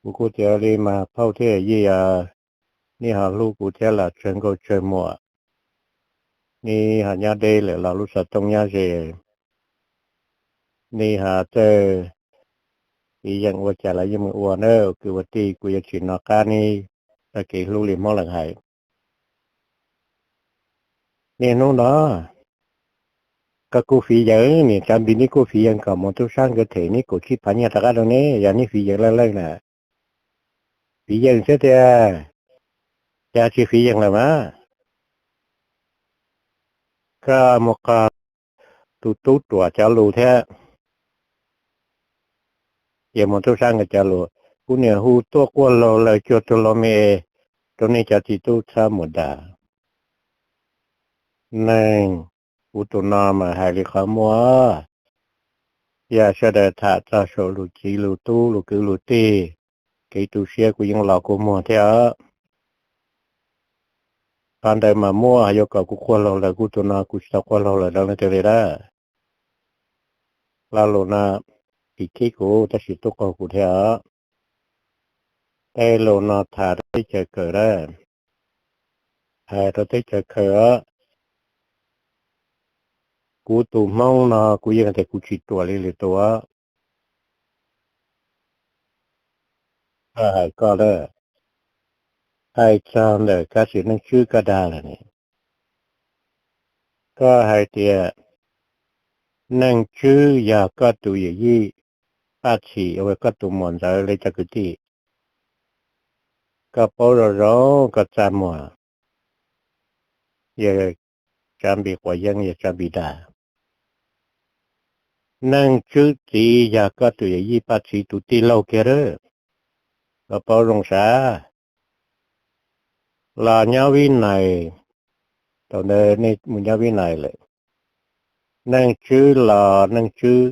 Kuv kuj tias li mas phauj thiab yij, nej ho hlub kuv thiab los tsawg nkauj tsawg muam, nej ho nyob deb lawm los lub xov tooj nyob ze, nej ho txawj fiv yeem ua cas los yeej mus ua na, kwv ua tij, kuv yuav tsis nov qab nej txoj kev hlub li Hmoob lawv hais. Niaj hnub no koj kuj fiv yeem, niam Tsav Npis neb kuj fiv yeem kom mus tub sab nkawd them neb kaum tsib phav nyiaj rov qab rau neb, yog neb fiv yeem lawj lawj na. Fiv yeem xwb tiag, cas tsis fiv yeem lawm mas. Koj mus qog tus tub ruam cov lus thiab, ces mus tub sab nkawd cov lus. Kuv niam hu tuaj quaj laug lawm cuag tus laus me, rau nej cov txiv tub txhob mus dag. Neeg, kuv tus no mas hais li qhov muaj, yog sawv daws tham txog saum lus txiv lus tub lus kwv lus tij, kev tu siab kuv yeej los kua muag thiab os. Qhov ntawd mas muaj, yuav kom kuv quaj laug lawm, kuv tus no kuv tsis tau quaj laug lawm rau leej twg li dab. Lo lus no tsis khib kuv tab sis tub qaug kuv thiab os. Tej lus no tham rau teb chaws kawm dab, hais rau teb chaws kawm os. Kuv tus Hmoob no kuv yeej tias kuv tsis ruam li lwm tus. Koj hais koj lawm, hais txog ntawm kab xwm Neej Tswb koj dag lawm ne. Koj hais tias Neej Tswb yog koj tus yawm yij Paj Txhim uas koj tus muam ntxawm li cov kwv tij. Koj paub zoo zoo koj txaj muag, yog Tsav Npis quav yeeb yog Tsav Npis dag. Neej Tswb txiv yog koj tus yawm yij Paj Txhim tus tij laug kiag lawm, koj paub zoo sav. Los nyob Vib Nais, thaum ntawd nej mus nyob Vib Nais lawm, Neej Tswb los Neej Tswb,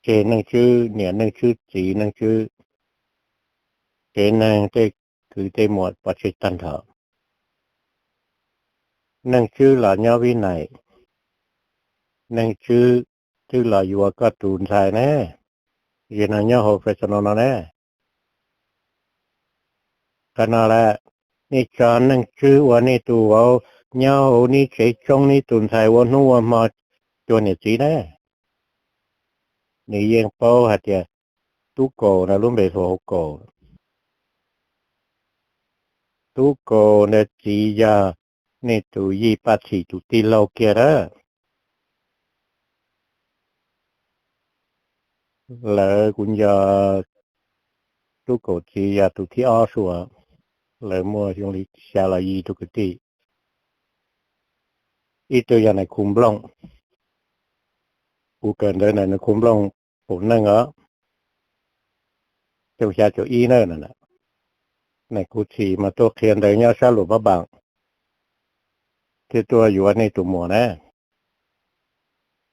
tseg Neej Tswb niam Neej Tswb txiv Neej Tswb, tsev neeg tej kwv tej muam pov tseg tag nrho. Neej Tswb los nyob Vib Nais, Neej Tswb twb los yuav koj tus ntxhais ne, zim no nyob hauv Fresno no ne. Qhov no lawm, nej tso Neej Tswb ua nej tus vauv nyob hauv nej tsev tsoob nej tus ntxhais ua hnub ua hmo cuag niam txiv na. Nws yeej paub hais tias Tub Kaus no lub npe hu ua Kaus. Tub Kaus ntawd txiv yog nej tus yij Paj Txhim tus tij laug kiag lawm. Lawv kuv nco Tub Kaus txiv yog tus thib ob suas, lawv muaj xyoo li xya los yim tug kwv tij. Ib tug yog Nais Khu Nplooj, kuv kawm ntawv ntawm Nais Khu Nplooj pum neej os, xyoo xya caum ib na. Nais Khu Txhim mas tuaj qhia ntawv nyob sab Luam Pab Npaas, thiab tuaj yuav nej tus muam na.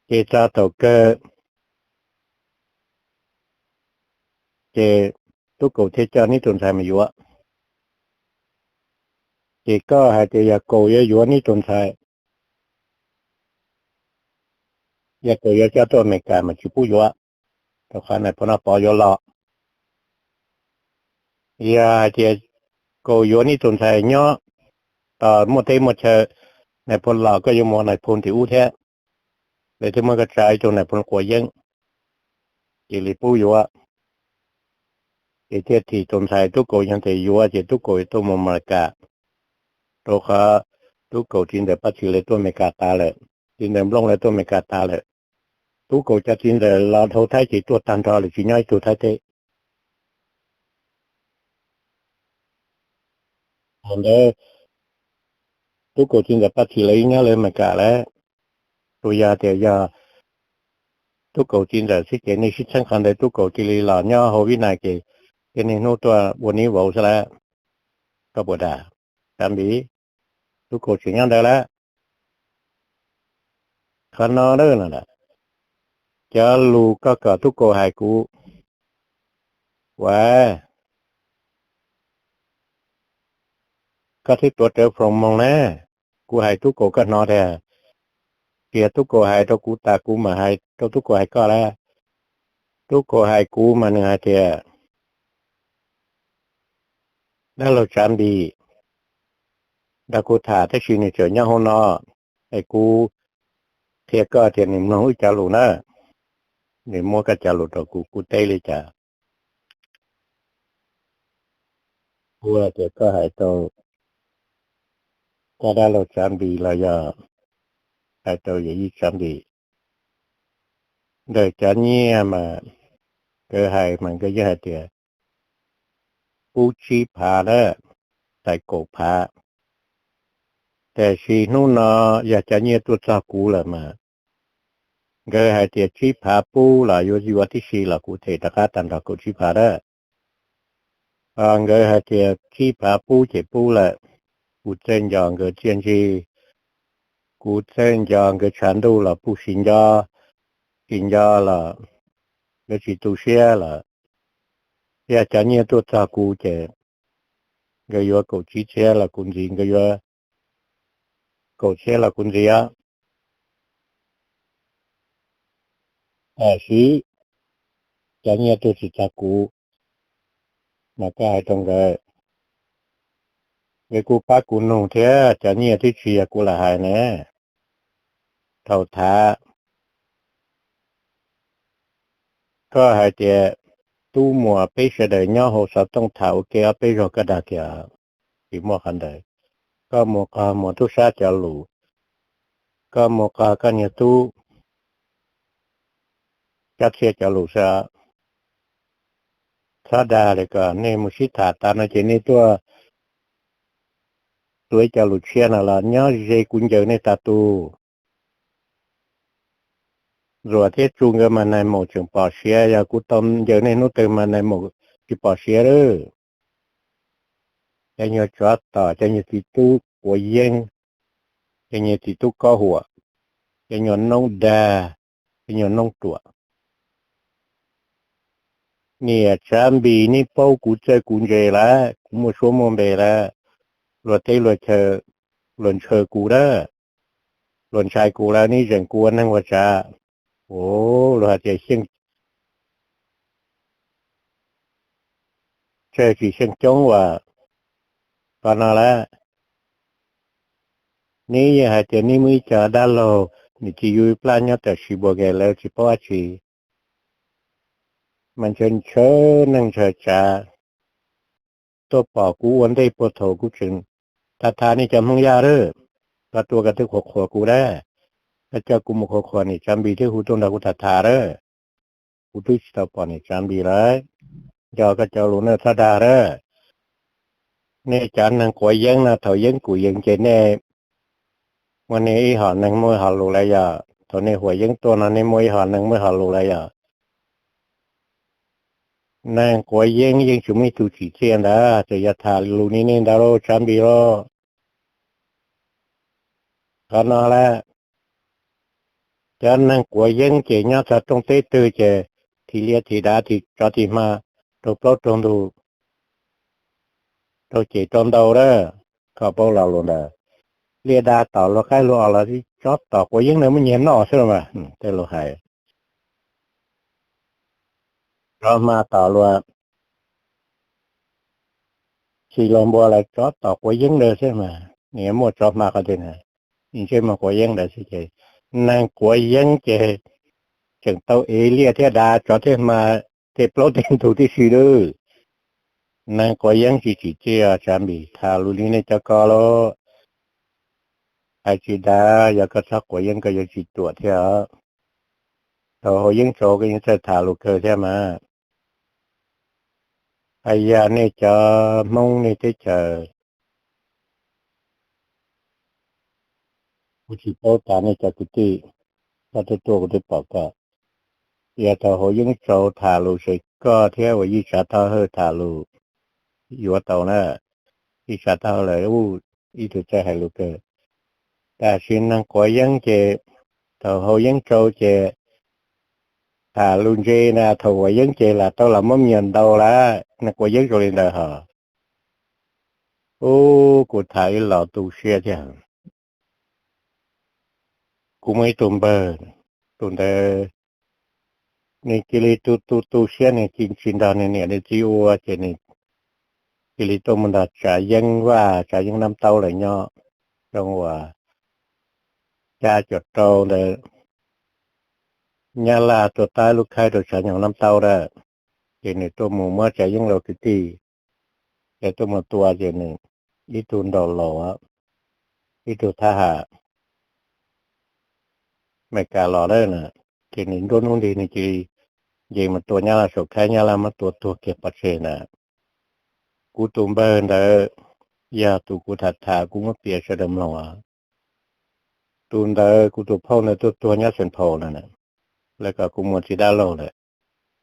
Ces txog thaum kawg ces Tub Kaus thiaj coj neb tus ntxhais mus yuav. Ces koj hais tias yog Kaus yuav yuav neb tus ntxhais, yog Kaus yuav coj tuaj Amelikas mas tsis pub yuav, rau qhov Nais Phoo Noj Pov yuav los. Yog hais tias Kaus yuav neb tus ntxhais nyob tos muaj teb muaj chaw, Nais Phoo los koj yuav mus Nais Phoo tim ub thiab, lawv thiaj muab koj tsa ib tug Nais Phoo quav yeeb, cia li pub yuav. Ces thiaj thim tus ntxhais Tub Kaus, yog tias yuav ces Tub Kaus tuaj mus Amelikas. rau qhov tub kaus txiv ntxawm Paj Txhis lawv tuaj Amelikas tas lawm, txiv ntxawm Nplooj lawv tuaj Amelikas tas lawm. Tub kaus cov txiv ntxawm los dhau Thaib ces tuaj tag nrho lawm, tsis nyob ib tug Thaib teb. Thaum ntawd tub kaus txiv ntxawm Paj Txhis lawv yeej nyob lawv Amelikas lawm. Tsuas yog tias yog tub kaus txiv ntxawm xwb ces nej sib txheeb qhov ntawd, tub kaus cia li los nyob hauv Vib Nais ces cia niaj hnub tuaj ua nib vauv xwb lawm. Koj puas dag? Tsav Npis, tub kaus tseem nyob ntawd lawm. Qhov no na, cov lus koj kom tub kaus hais kuv, ua koj thiaj tuav rawv from moos na. Kuv hais tub kaus koj hnov tiag, tsis yog tub kaus hais rau kuv tas kuv mam hais rau tub kaus hais koj lawm. Tub kaus hais kuv mas nws hais tias, dab laug Tsav Npis, nrog kuv tham tab sis nws tseem nyob hauv no, es kuv qhia koj tias nws mloog wb cov lus na. Nws muab koj cov lus rau kuv, kuv teb li cas? Kuv tias koj hais rau koj dab laug Tsav Npis los yog hais rau yawm yij Tsav Npis? Ntawm cov nyiaj mas nkawd hais mas nkawd yeej hais tias pub tsib phav na, txais kaum phav. Tiam sis hnub no yog cov nyiaj tuaj txog kuv lawm mas nkawd hais tias tsib phav pub los yuav yuav tib si los kuv them rov qab tag nrho kaum tsib phav na. Nkawd hais tias tsib phav pub ces pub lawm. Kuv txawj nco nkawd txiaj ntsig, kuv txawj nco nkawd tshav ntuj los pub sis nco, tsis nco los nkawd tsis tu siab los, yog cov nyiaj tuaj txog kuv ces nkawd yuav kaum tsib txhiab los kuv ntxiv, nkawd yuav kaum txhiab los kuv ntxiv os. Tab sis cov nyiaj tuaj tsis txog kuv mas koj hais rau nkawd, nkawd kuj pab kuv nug thiab, cov nyiaj twb tsis yog kuv lam hais ne. Thaum thav koj hais tias tub muam peb sawv daws nyob hauv xov tooj tham ua ke ob peb zaug koj dag kiag, tsis muaj qhov ntawd. Koj mus qog muam tub sab cov lus, koj mus qog koj niag tub Cab Txhiaj cov lus xwb. Txhob dag li ko, nej mus sib tham tas no ces nej tuaj tuav ib co lus tshiab no los nyob ze kuv ncaws nej tas tus. Zuam thiab Tsu nkawd mas nais maum tseem pom siav, yog kuv tau ncaws nej hnub twg mas nais maum tsis pom siav lawm. Cov nyuag tsov tom, cov nyuag txiv tub quav yeeb, cov nyuag txiv tub kob huam, cov nyuag noob dag, cov nyuag noob ruam. Niam Tsav Npis, neb paub kuv txawj kuv ntse lawm, kuv muaj suab muaj npe lawm, luag teb luag chaw, luag ntshaw kuv lawm, luag ntshai kuv lawm, neb zeem kuv ua neeg ua tsav. Ua luag hais tias xyeej tsawg tsis xyeej coob uas qhov no lawm. Neb yeej hais tias neb muaj ib co dab laug, nws tsis yug plab nyob tam sim npuas nkaus lawv tsis paub dab tsi, mas ntshaw ntshaw neeg ntshaw tsav. Tuaj pom kuv ua ntej puag thaum kuv tseem tham tham nej cov Hmoob Yaj lawm, koj tuaj koj twb qhuas qhuas kuv dab, koj coj kuv mus qhuas qhuas niam Tsav Npis thiab hu tuaj nrog kuv tham tham lawm. Kuv twb tsis tau pom niam Tsav Npis lawm. Nco koj cov lus na, txhob dag lawm. Nej cov neeg quav yeeb no thaum yeeb kuv yeeb ces nej muaj nej ib hom neeg muaj ib hom lus lawm yog? Thaum nej quav yeeb tuaj no nej muaj ib hom neeg muaj ib hom lus lawm yog? Neeg quav yeeb yeej tsis muaj ib tug tsim txiaj ntawd, txawm yog tham lus li nej ntawd lauj, Tsav Npis lauj. Qhov no lawm, cov neeg quav yeeb ces nyob txog rooj teb twg ces thim liaj thim dav thim tsov thim hma, raug plaub raug ntug, raug cem raug ntaus lawm. Koj paub lo lus ntawd, liaj dav tom luag qaib luag os los tsov tom quav yeeb ntawd muaj nyias noj xwb los mas, tej lus hais. Tsov hma tom luag txhim luag npua los tsov tom quav yeeb ntawd xwb mas, nws muaj tsov hma qhov twg na, ntsej muag quav yeeb ntawd xwb ces, neeg quav yeeb ces tseem tau ev liaj thiab dav tsov thiab hma tej plaub tej ntug tib si lawm. Neeg quav yeeb tsis tsim txiaj, Tsav Npis, tham lus li nej cov ko lauj. Hais tsis dav, yog koj txhob quav yeeb koj yuav tsis tuam thiab. Thaum haus yeeb tsaus koj yeej txawj tham lus kawg thiab mas. Hais yog nej cov Hmoob nej teb chaws, kuv tsis paub tas nej cov kwv tij, koj tuaj tuaj kuv twb pom koj. Yog thaum haus yeeb tsaus tham lus ces koj thiab uas Yij Tsav Thaj Hawj tham lus yuav tau na. Yij Tsav Thaj Hawj lawm ib tug txawj hais lus kawg. Tab sis neeg quav yeeb ces thaum haus yeeb tsaus ces tham lus ntse na, thaum quav yeeb ces lam tau los muab me nyuam ntaus lawm, neeg quav yeeb zoo li ntawd hos. Ub, kuv tham ib los tu siab thiab. Kuv muaj ib tug npawg, tus ntawd nws cia li tu tu tu siab, nws tsis nrog nws niam nws txiv ua ces nws cia li tuaj mus nrog Tsav Yeeb Vaj, Tsav Yeeb Nab Taub lawv nyob, zoo uas xya caum rau ntawd, Nyab Laj tuaj tab lub khaib rau Tsav Yeeb Nab Taub lawm. Ces nws tuaj mus muab Tsav Yeeb Vaj kwv tij, ces tuaj mus tua ces nws ib tug nraum laus, ib tug thab ham Meskas los lawm na, ces nws nruab hnub nti nws cia li nce mus tua Nyab Laj saum khaib, Nyab Laj muab tua tuag kiag pov tseg na. Kuv tus npawg ntawd yog tus kuv tham tham kuv muab piav sawv daws mloog. Tus ntawd kuv tus phauj ntawd tuaj tuag nyob Xeem Phaus no na, lawv kom kuv mus txiv dab laug lawm,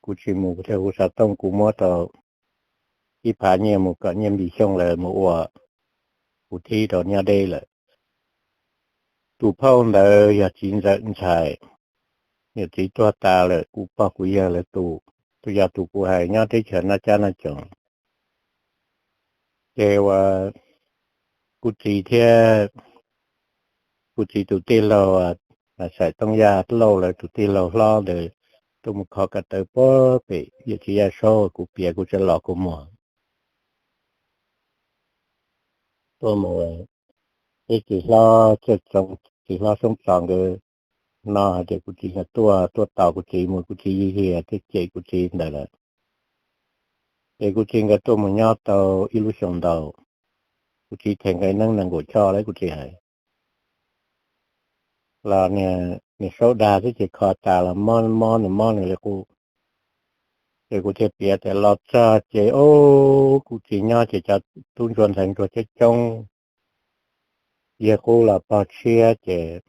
kuv tsis mus, kuv thiaj hu xov tooj kuv muab rau ib phav nyiaj mus kom Nyiaj Npis Xyooj lawv mus ua, kuv thib rau nyob deb lawm. Tus phauj ntawd yog txiv ntxawm ntxhais, niam txiv tuag tas lawm, kuv pog kuv yawg lawv tus, tus yog tus kuv hais nyob teb chaws Naj Cab Naj Coom. Ces uas kuv txiv thiab kuv txiv tus tij laug, Xais Tooj Yaj Lauj lawv tus tij laug hlob ntawd tuaj mus kho ko taw puag pem yawm txiv Yaj Saub, kuv piav kuv tseem los kuv muag. Tuaj mus, ib txiv hlob Txawj Txoov, txiv hlob Xyoob Txos nkawd no hais tias kuv txiv nkawd tuaj, tuaj tos kuv txiv mus, kuv txiv yig hias thiaj cem kuv txiv ntawd lawm. Ces kuv txiv nkawd tuaj mus nyob tau ib lub xyoos ntau, kuv txiv them nkawd neeb nees nkaum choj lawm kuv txiv hais. Los niag saub dag xwb ces kho tas los mob mob nws mob nws li qub. Ces kuv thiaj piav tias los txog ces ub, kuv txiv nyob ces cov tub ntsuag ntxhais ntsuag coob coob, yawg qub los pog tshiab ces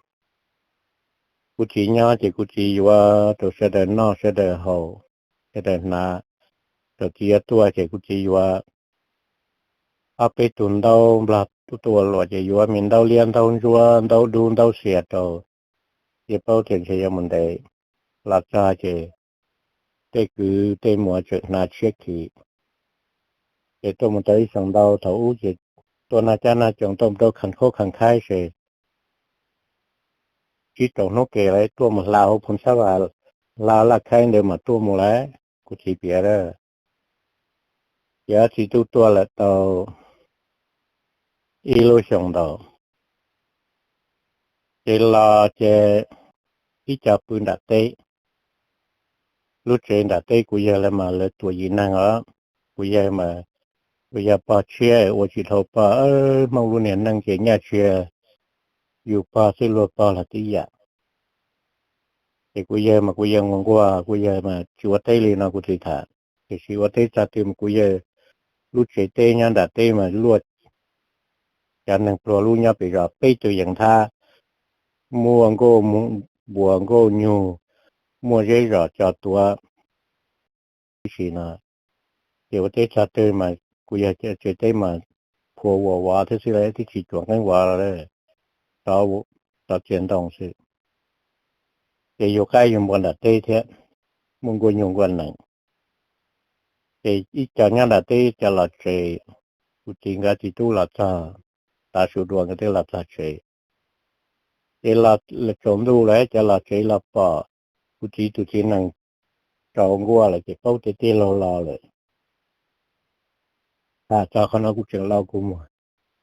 kuv txiv nyob ces kuv txiv yuav rau sawv daws noj sawv daws haus, sawv daws hnav. Thaum txiv yuav tuaj ces kuv txiv yuav ob peb tug ntaub nplog tuaj ua luam ces yuav me ntaub liab ntaub ntsuab ntaub dub ntaub xias rau, ces paub tias ntshe yuav mus ntev. Los txog ces tej kwv tej muam tseem hnav tshiab khiv. Ces tuaj mus tau ib xyoos ntau thaum ub ces tuaj Naj Cab Naj Coom tuaj mus rau Khas Khaub Khas Khaib ces tsib rau hnub ke lawm tuaj mus hla hauv Phoos Xab Vas, hla Laj Khaib ntawd mas tuaj mus lawm, kuv txiv piav lawm. Ces ob txiv tub tuaj lawm tau ib lub xyoos ntau, ces los ces ib co pw nram teb. Lub tsev nram teb kuv yawg lawv mas lawv tuam yim neeg os. Kuv yawg mas, kuv yawg pog tshiab ua tsis dhau pog, Hmoob lub niag neej ces nyaj tsis yog yus pog xwb, luag pog los tib yam. Ces kuv yawg mas kuv yawg nquag nquag, kuv yawg mas tsis ua teb li no kuv txiv tham, tiam sis ua teb txog twg mas kuv yawg lub tsev teb nyob nram teb mas luaj cov neeg pluag lub nyob pem zos peb tug yees thab, muaj nkauj npuas nkauj nyug, muaj zeb zos cov tuav tib si no. Ces ua teb txog twg mas kuv yawg tsev teb mas phua ua vov thiab xwb, twb tsis cuam nqeeb vov los, tov txias ntoo xwb. Ces yug qaib yug npua nram teb thiab, muaj nkuaj nyuj nkuaj nees. Ces ib co nyob nram teb ib co los tsev, kuv txiv nkawd txiv tub los txog, tav su dua nkawd twb los txog tsev. Ces los tsaus ntuj lawm cov los tsev los pom kuv txiv tus txiv nees tsaus nkuaj lawm ces paub tias tij laug los lawm. Tham txog qhov no kuv tseem lau kuv muag,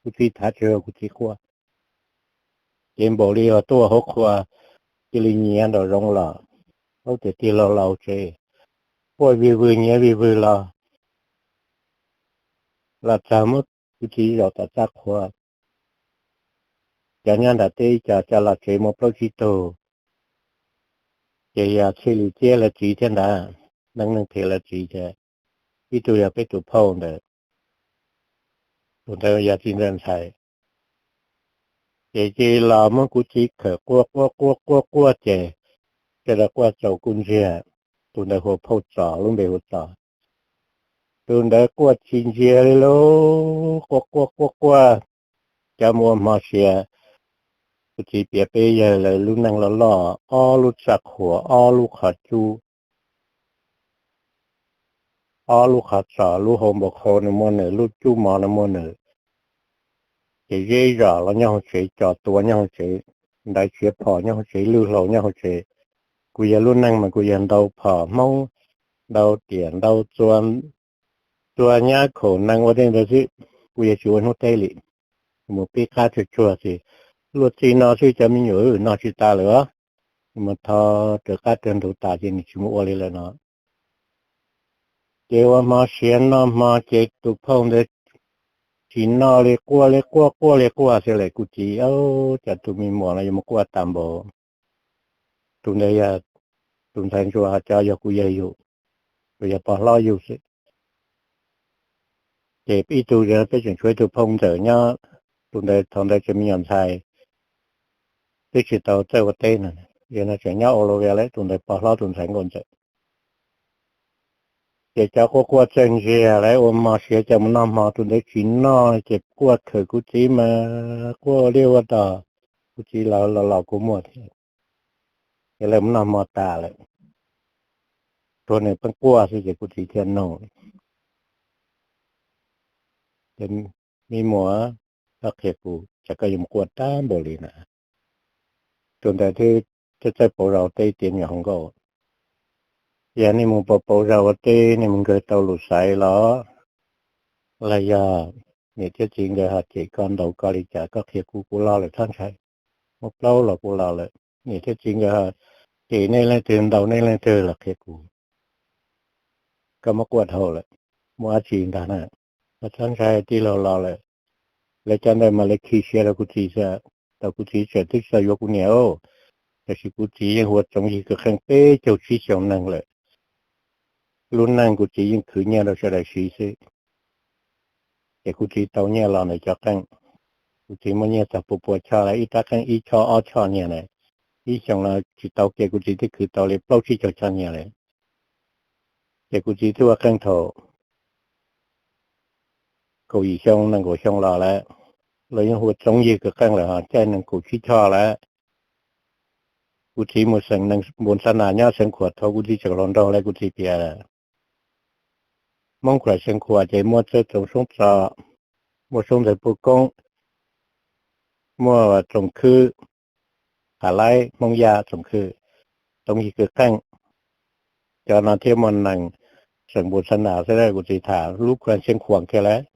kuv txiv tham tsis ua kuv txiv quaj. Ces npaum li uas tuaj hauv qhua cia li nyiav nraum zoov los, paub tias tij laug los tsev, quaj vij vwg nyiav vij vwg los, los txog muab kuv txiv zaum tom txaj qhua. cov nyob nram teb ib co coj los tsev muaj plaub tsib tug, ces yog Txhiaj Lis Ciab lawv txiv thiab ntag, Neeb Neej Phem lawv txiv thiab, ib tug yog peb tus phauj ntawd, tus ntawd yog txiv ntxawm ntxhais. Ces cia li los muab kuv txiv khawm quaj quaj quaj quaj quaj ces, sawv daws quaj txaus kuj ntsiag. Tus ntawd hu ua phauj Txos, lub npe hu ua Txos. Tus ntawd quaj tsis ntsiag li lauj, quaj quaj quaj quaj, cov mus ua hmo siav. Kuv txiv piav peb yawg lawv lub neej loj loj, ob lub txaj qhua, ob lub qhov cub, ob lub qhov txos, lub hauv npoo qhau no muaj nws, lub cub mov no muaj nws. Ces zej zos los nyob hauv tsev, cov tuav nyob hauv tsev, ntaiv txiav phom nyob hauv tsev, lwj hlau nyob hauv tsev. Kuv yawg lub neej mas kuv yawg ntau phom Hmoob, ntau tiam ntau txua, txua nyab khaum nees ua tej ntawd xwb, kuv yawg tsis ua hnub teb li. Mus pib qab tsuag tsuag xwb, luag txij no xwb cov me nyuam no tsis tas lawm os. Mus thov raws qab raws ntug tas ces nws tsis mus ua li lawm no. Ces ua hmo siav noj hmo ces tus phauj ntawd tsis noj li, quaj li quaj quaj li quaj xwb lawm. Kuv txiv, cov tus me muam no yuav mus quaj tas npaum. Tus ntawd yog tus ntxhais ntsuag, cov yog kuv yawg yug, tus yog pog hlob yug xwb. Ces ib tug peb tseem tshuav ib tug phauj ntxawm nyob, tus ntawd thaum ntawd tseem me nyuam ntxhais, twb tsis tau txawj ua teb no, yog no tseem nyob ua luaj li lawm, tus ntawd pog hlob tus ntxhais nkauj ntxawm. Ces cov quaj quaj txawj ntsiag lawv ua hmo siav coj mus noj hmo, tus ntawd tsis noj ces quaj khawm kuv txiv mas quaj liaj ua dog. Kuv txiv los los los kuv muaj thiab, ces lawv mus noj hmo tas lawm, tshuav nws pheej quaj xwb ces kuv txiv thiaj nug, me muam, koj qhia kuv, cas koj yuav mus quaj tag npaum li na? Tus ntawd twb txawj pauv zog ua teb tiav nyuam hluas nkauj. Yog nej mus pauv pauv zog ua teb nej mus nkag tau lus xaiv los, los yog niam thiab txiv nkawd ho cem koj ntaus koj li cas, koj qhia kuv, kuv los lawm txhob ntshai. Muaj plaub los kuv los lawm, niam thiab txiv nkawd ho cem nej leej twg ntaus nej leej twg los qhia kuv. Koj muab quaj dhau lawm, muaj dab tsi ntag na, koj txhob ntshai, tij laug los lawm. Lawv cov ntawd mas lawv khi siab rau kuv txiv xwb, tau kuv txiv tseem twb tsis tau yuav kuv niam, tab sis kuv txiv yeej ua tsoom yig kwv qeej peb caug tsib xyoos neeg lawm. Lub neej kuv txiv yeej khwv nyiaj rau sawv daws siv xwb, ces kuv txiv tau nyiaj los ntawm cov qeej. Kuv txiv muaj nyiaj txog pua pua choj lawm, ib rab qeej ib choj ob choj nyiaj na, ib xyoos no tsis tau kiag kuv txiv twb khwv tau li plaub tsib caug choj nyiaj lawm. Ces kuv txiv twb ua qeej thaum kaum yim xyoo nees nkaum xyoo los lawm, los yeej hu ua tsoom yig kwv qeej lawm ho caij nees nkaum tsib choj lawm. Kuv txiv mus xeem nees npus xa nas nyob Xeev Khuam thaum kuv txiv tseem hluas nraug lawm, kuv txiv piav lawm. Hmoob Khuam Xeev Khuam ces muaj txawj tsoom soob txos, muaj soob ntxawg puj koob, muaj tsoom khwb, Qav Laib, Hmoob Yaj tsoom khwb, tsoom yig kwv qeej. Cov no thiaj muaj nees xeem npus xa nas xwb, kuv txiv tham lub Khuam Xeev Khuam kiag lawm,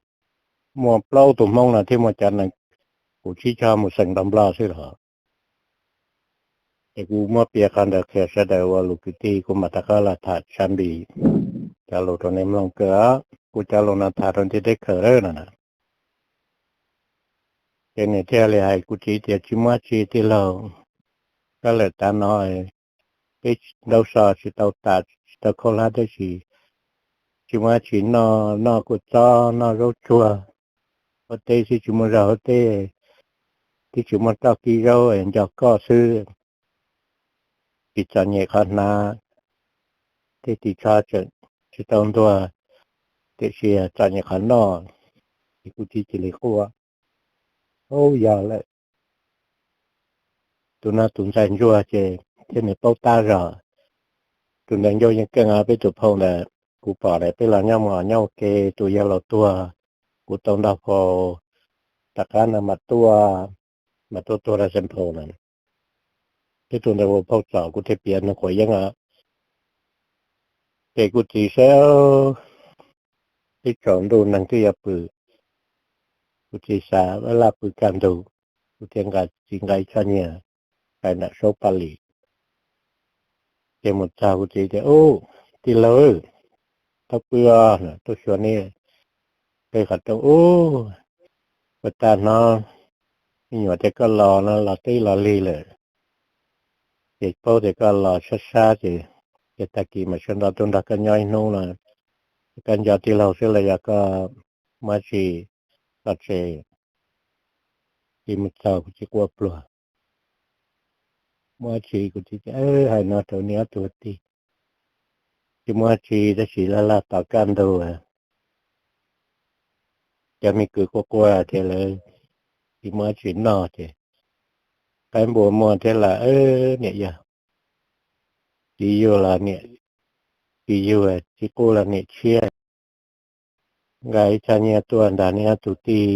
muaj plaub tug Hmoob no thiaj muaj cov nees nkaum tsib choj mus xeem nrog Nplog xwb los. Ces kuv muab piav qhov ntawd qhia sawv daws ua lus kwv tij, kuv mam rov qab los tham tsab npis cov lus rau nej mloog kawg. Kuv cov lus no tham rau ntiaj teb kawg lawm no na. Ces nws thiaj li hais kuv txiv tias, tsis muaj dab tsi tij laug, koj lawm tav no peb ntaub so tsis tau tas tsis tau khaub hlab tab sis tsis muaj dab tsi noj, noj kua txob noj zaub tsuag, ua teb xwb tsis muaj zog ua teb, twb tsis muaj roj kib zaub nco koj xwb. Tsis txom nyem qhov hnav, tej ris tsho tseem tsis tau ntuag, tiam sis txom nyem qhov noj. Ces kuv txiv cia li quaj, ub yog lawm. Tus no tus ntxhais ntsuag ces thiaj nws paub tab zog. Tus ntawd ncauj yeej keej, peb tus phauj ntawd kuv pom lawm, peb los nyob mus nyob ua ke, tus yawg laus tuag, kuv tau ntaus faus, tom qab no mas tuaj, mas tuaj tuag rau Xeev Phaum na. Peb tus ntawd ua phauj Txos, kuv thiaj piav nws quav yeeb os. Ces kuv txiv saib, twb tsaus ntuj neeg twb yuav pw, kuv txiv xav laj pw kaj ntug, kuv thiaj nqa, txiv nqa ib choj nyiaj, nqa nram saub paj lis. Ces mus txog kuv txiv tias, ub, tij laug, tau pw os, tuaj xyuas nej, peb qhov rooj ub, ua tag hnov me nyuam tias koj los no los twb los lig lawm, ces paub tias koj los sab sab ces, ces tag kis mam sawv ntxov tuaj nrog koj nyob ib hnub no, koj nco tij laug xwb los yog koj muaj dab tsi los tsev, tsis mus txog kuv tsis quaj pluag. Muaj dab tsi kuv txiv tias, hais no rau niam ob tug tij, tsis muaj dab tsi tab sis laj laj tos kaj ntug, cov me kwv quaj quaj tias lawv tsis muaj dab tsi noj ces qaib npua muag thiab los niam yog, txiv yug los niam tsis yug, txiv qub los niam tshiab, nqa ib txhab nyiaj tuaj nrog neb ob tug tij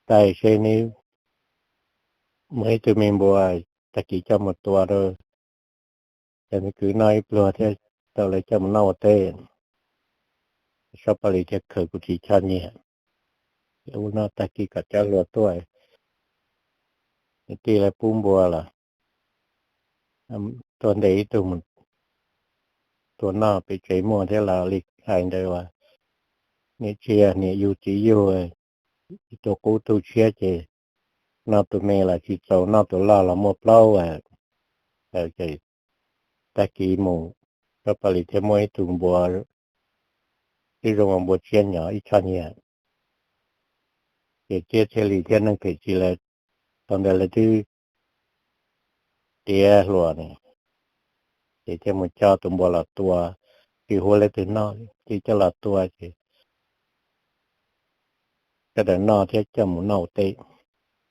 taij seb neb muaj ib tug me npua, tag kis coj mus tua rau cov me kwv noj ib pluag thiab tau lawv coj mus noj ua teb. Sob Paj Lis thiaj khaws kuv txiv choj nyiaj, ua no tag kis kom cov hluas tuaj, niam tij lawv pub npua los tuaj ntes ib tug mus tua noj pem tsev muaj thiab los li hais ntawd as, niam tshiab niam yug txiv yug, ib tug qub tug tshiab ces noj tus me los tsis txaus, noj tus loj los muaj plaub. Tag kis mus, Sob Paj Lis thiaj muaj ib tug npua, twb zoo ua npua tsiab nyob ib choj nyiaj, ces thiaj thiaj li thiab neeg phem tsis lawv, thaum ntawd lawv twb tiav hluas ne, ces thiaj mus coj tus npua los tua, tsis hu leej twg noj ces coj los tua ces coj daws noj thiab coj mus noj ua teb.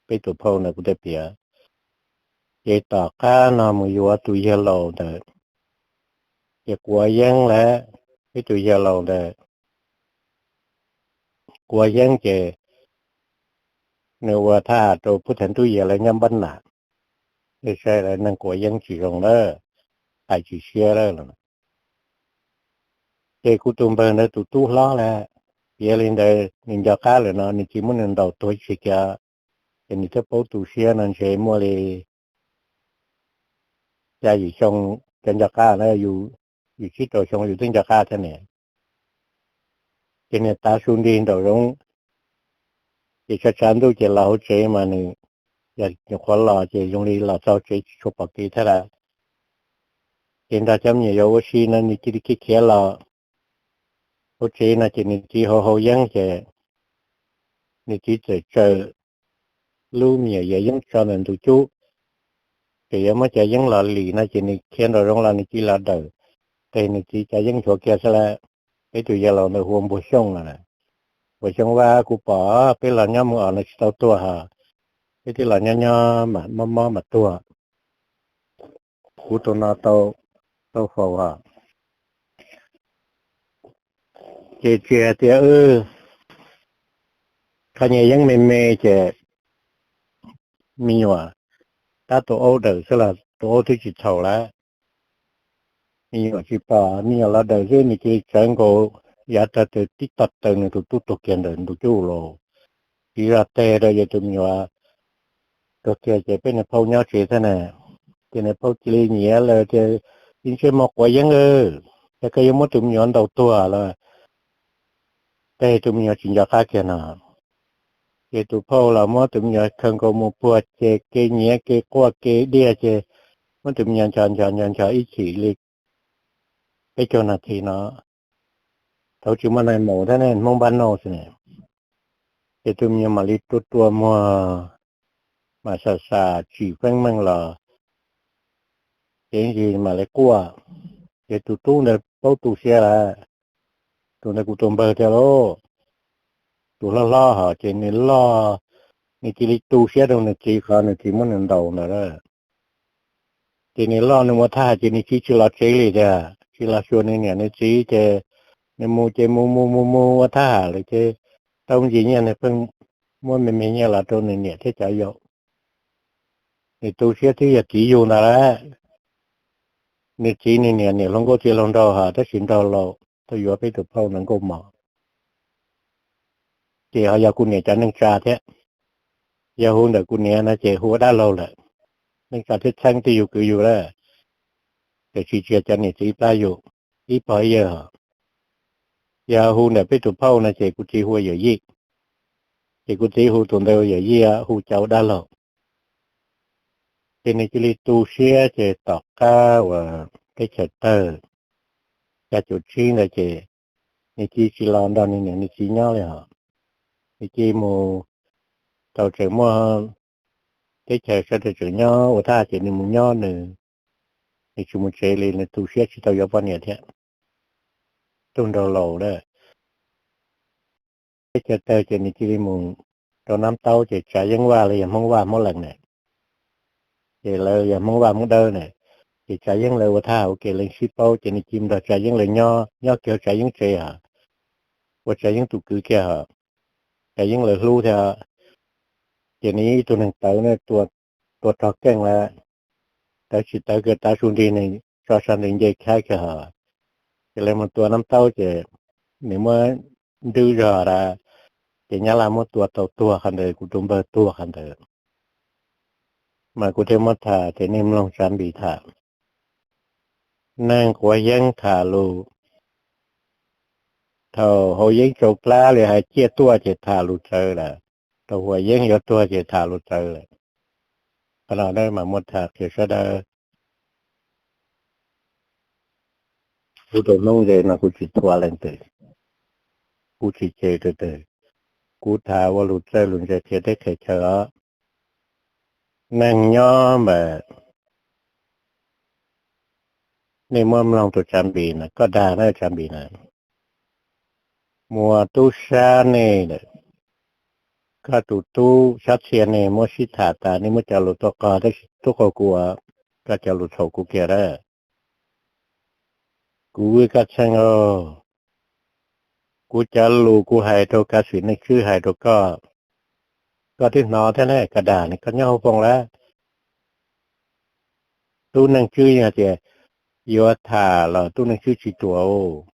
Peb tus phauj ntawd kuv tej piav, ces tom qab no mus yuav tus yawg laus ntawd, ces quav yeeb lawm, peb tus yawg laus ntawd quav yeeb ces nws ua thaj rau phub theev tub yas lawv nyob npab nam, saib lawv neeg quav yeeb tsis zoo lawm, hais tsis siab lawm. Ces kuv tus npawg ntawd tus tub hlob lawm, piav li ntawd nws nco qab lawm no nws txiv muab nws ntaus tuag tsis kiag, ces nws thiaj paub tu siab no ntshe muaj li xya yim xyoo, cov nco qab na, yus tsib rau xyoo yus twb nco qab thiab ne. Ces niag tav su nrig nraum zoov, ces tshav tshav ntuj ces los hauv tsev mas nws, yog nyuam qhuav los ces zoo li los txog hauv tsev tsis tshua pom kev thiab lawm. Ces nrog cov me nyuam yaus ua si no nws cia li khiav khiav los hauv tsev no ces nws txiv hau hau yeeb ces nws txiv txawm tsaws lub me nyuam yam yeeb tso ntawm ntug cub, ces yuav muab cov yeeb los lim no ces nws khiav nraum zoov los nws cia li los dawm qe nws txiv cov yeeb nchuav kiag xwb lawm. Peb tus yawg laus ntawd hu ua Npuag Xyooj no. Npuag Xyooj Vaj, kuv pom peb los nyob mus os no tsis tau tuag hos, peb twb los nyob nyob mam mob mob mam tuag. Kuv tus no tau faus hos. Ces tsis hais tias wb qhov nyiaj yeeb me me ces me nyuam tab tus aub dawm xwb los tus aub twb tsis txhaum lawm. Me nyuam tsis pom, me nyuam los dawm xwb nws cia li tsawv nkaus yav tag tws tib tog taws nws tus tub tuag kiag ntawm ntug cub los. Tsis zog teg rau yog tus me nyuam tuag kiag ces peb niag phauj nyob tsev thiab na. Ces niag phauj cia li nyiav lawm tias, ib ntsej muag quav yeeb, cas koj yuav muab tus me nyuam ntaus tuag los? Teg tus me nyuam tsis nco qab kiag no. Ces tus phauj los muab tus me nyuam khaws nkaus mus puag ces kev nyiav kev quaj kev diaj ces muab tus me nyuam nchos nchos nchos nchos ib chim li peb caug nas this no, thaum tsis muaj nai maum thiab ne, Hmoob npab nauj xwb ne. Ces tus me nyuam mam li rua rua muag, mam xam xam tsim feeb meej los ces ntsis mam li quaj. Ces tus tub ntawd paub tu siab lawm, tus ntawd kuv tus npawg tiag lauj, tus hlob hlob hos ces nws loj, nws cia li tu siab rau nws txiv qhov nws txiv muab nws ntaus ntawd. Ces nws loj nws ua thaj ham ces nws txiv tsis los tsev li tiag, tsis los xyuas nws niam nws txiv ces nws mus ces mus mus mus mus ua thaj ham lawm ces tau me ntsis nyiaj nws pheej muab me me nyiaj los rau nws niam thiab cov yaus. Nws tu siab twb yog txiv yug ntawd lawm. Nws txiv nws niam niam hluas nkauj txiv hluas nraug hos tab sis nraug laus tau yuav peb tus phauj ntawd nkauj mos. Ces ho yog kuv niam cov neej tsa thiab. Yog hu ntawm kuv niam no ces hu ua dab laug lawm. Neej tsa thiab txheeb twb yug kwv yug lawm, tiam sis tsis yog cov niam txiv plab yug, ib pog ib yawg hos. Yog hu ntawm peb tus phauj no ces kuv txiv hu ua yawm yij. Ces kuv txiv hu tus ntawd yawm yij, hu cas ua dab laug. Ces nws cia li tu siab ces tom qab uas teb chaws tawg xya caum tsib ntawd ces nws cia tsis los nrog nws niam nws txiv nyob li hos. Nws cia mus tau tseem muaj teb chaws sawv daws tseem nyob ua thaj ces nws mus nyob nws, nws tsis mus tsev li, nws tu siab tsis tau yuav poj niam thiab. Tug nraug laus lawm, teb chaws tawg ces nws cia li mus rau Nab Taub ces Tsav Yeeb Vaj los yog Hmoob Vaj Hmoob Lees na, ces lawv yog Hmoob Vaj Hmoob Dawb na, ces Tsav Yeeb lawv ua thaj ua ke leej sib paub ces nws cia nrog Tsav Yeeb lawv nyob, nyob kiag Tsav Yeeb tsev hos, ua Tsav Yeeb tus kwv kiag hos, Tsav Yeeb lawv hlub thiab. Ces nws ib tug neeg tawv na, tua rog keej lawm, tawv tsis tawv kiag tav su nrig nws tso sab nws nce khaib kiag hos. Ces lawv mus tua Nab Taub ces nws muab nrwb zog lawm, ces Nyab Laj muab tua tau tuag qhov ntawd, kuv tus npawg tuag qhov ntawd. Mas kuv thiaj muab tham ces nej mloog Tsav Npis tham. Neeg quav yeeb tham lus, thaum haus yeeb tsau plab li hais ciaj tuaj ces tham lus txawv lawm, thaum huam yeeb yuav tuag ces tham lus txawv lawm. Qhov no mas muab tham qhia sawv daws. Kuv tus hnub ntsej no kuv tsis thuam leej twg, kuv tsis cem leej twg, kuv tham ua lus txawj lus ntse qhia teb qhia chaw os. Neeg nyob mas nej muab mloog tus Tsav Npis na, koj dag na Tsav Npis na, muaj tub sab nej, koj tus tub sab txhia nej muab sib tham tas nej muab cov lus tuaj qog tab sis tub qaug kuv, koj cov lus txhaum kuv kiag lawm. Kuv vwj koj txheej os, kuv cov lus kuv hais rau Kav Xwm Neej Tswb hais rau koj, koj twb hnov thiab ne, koj dag ne, koj nyob hauv foos lawm. Tub Neej Tswb yog tias yuav tham los Tub Neej Tswb tsis ruam,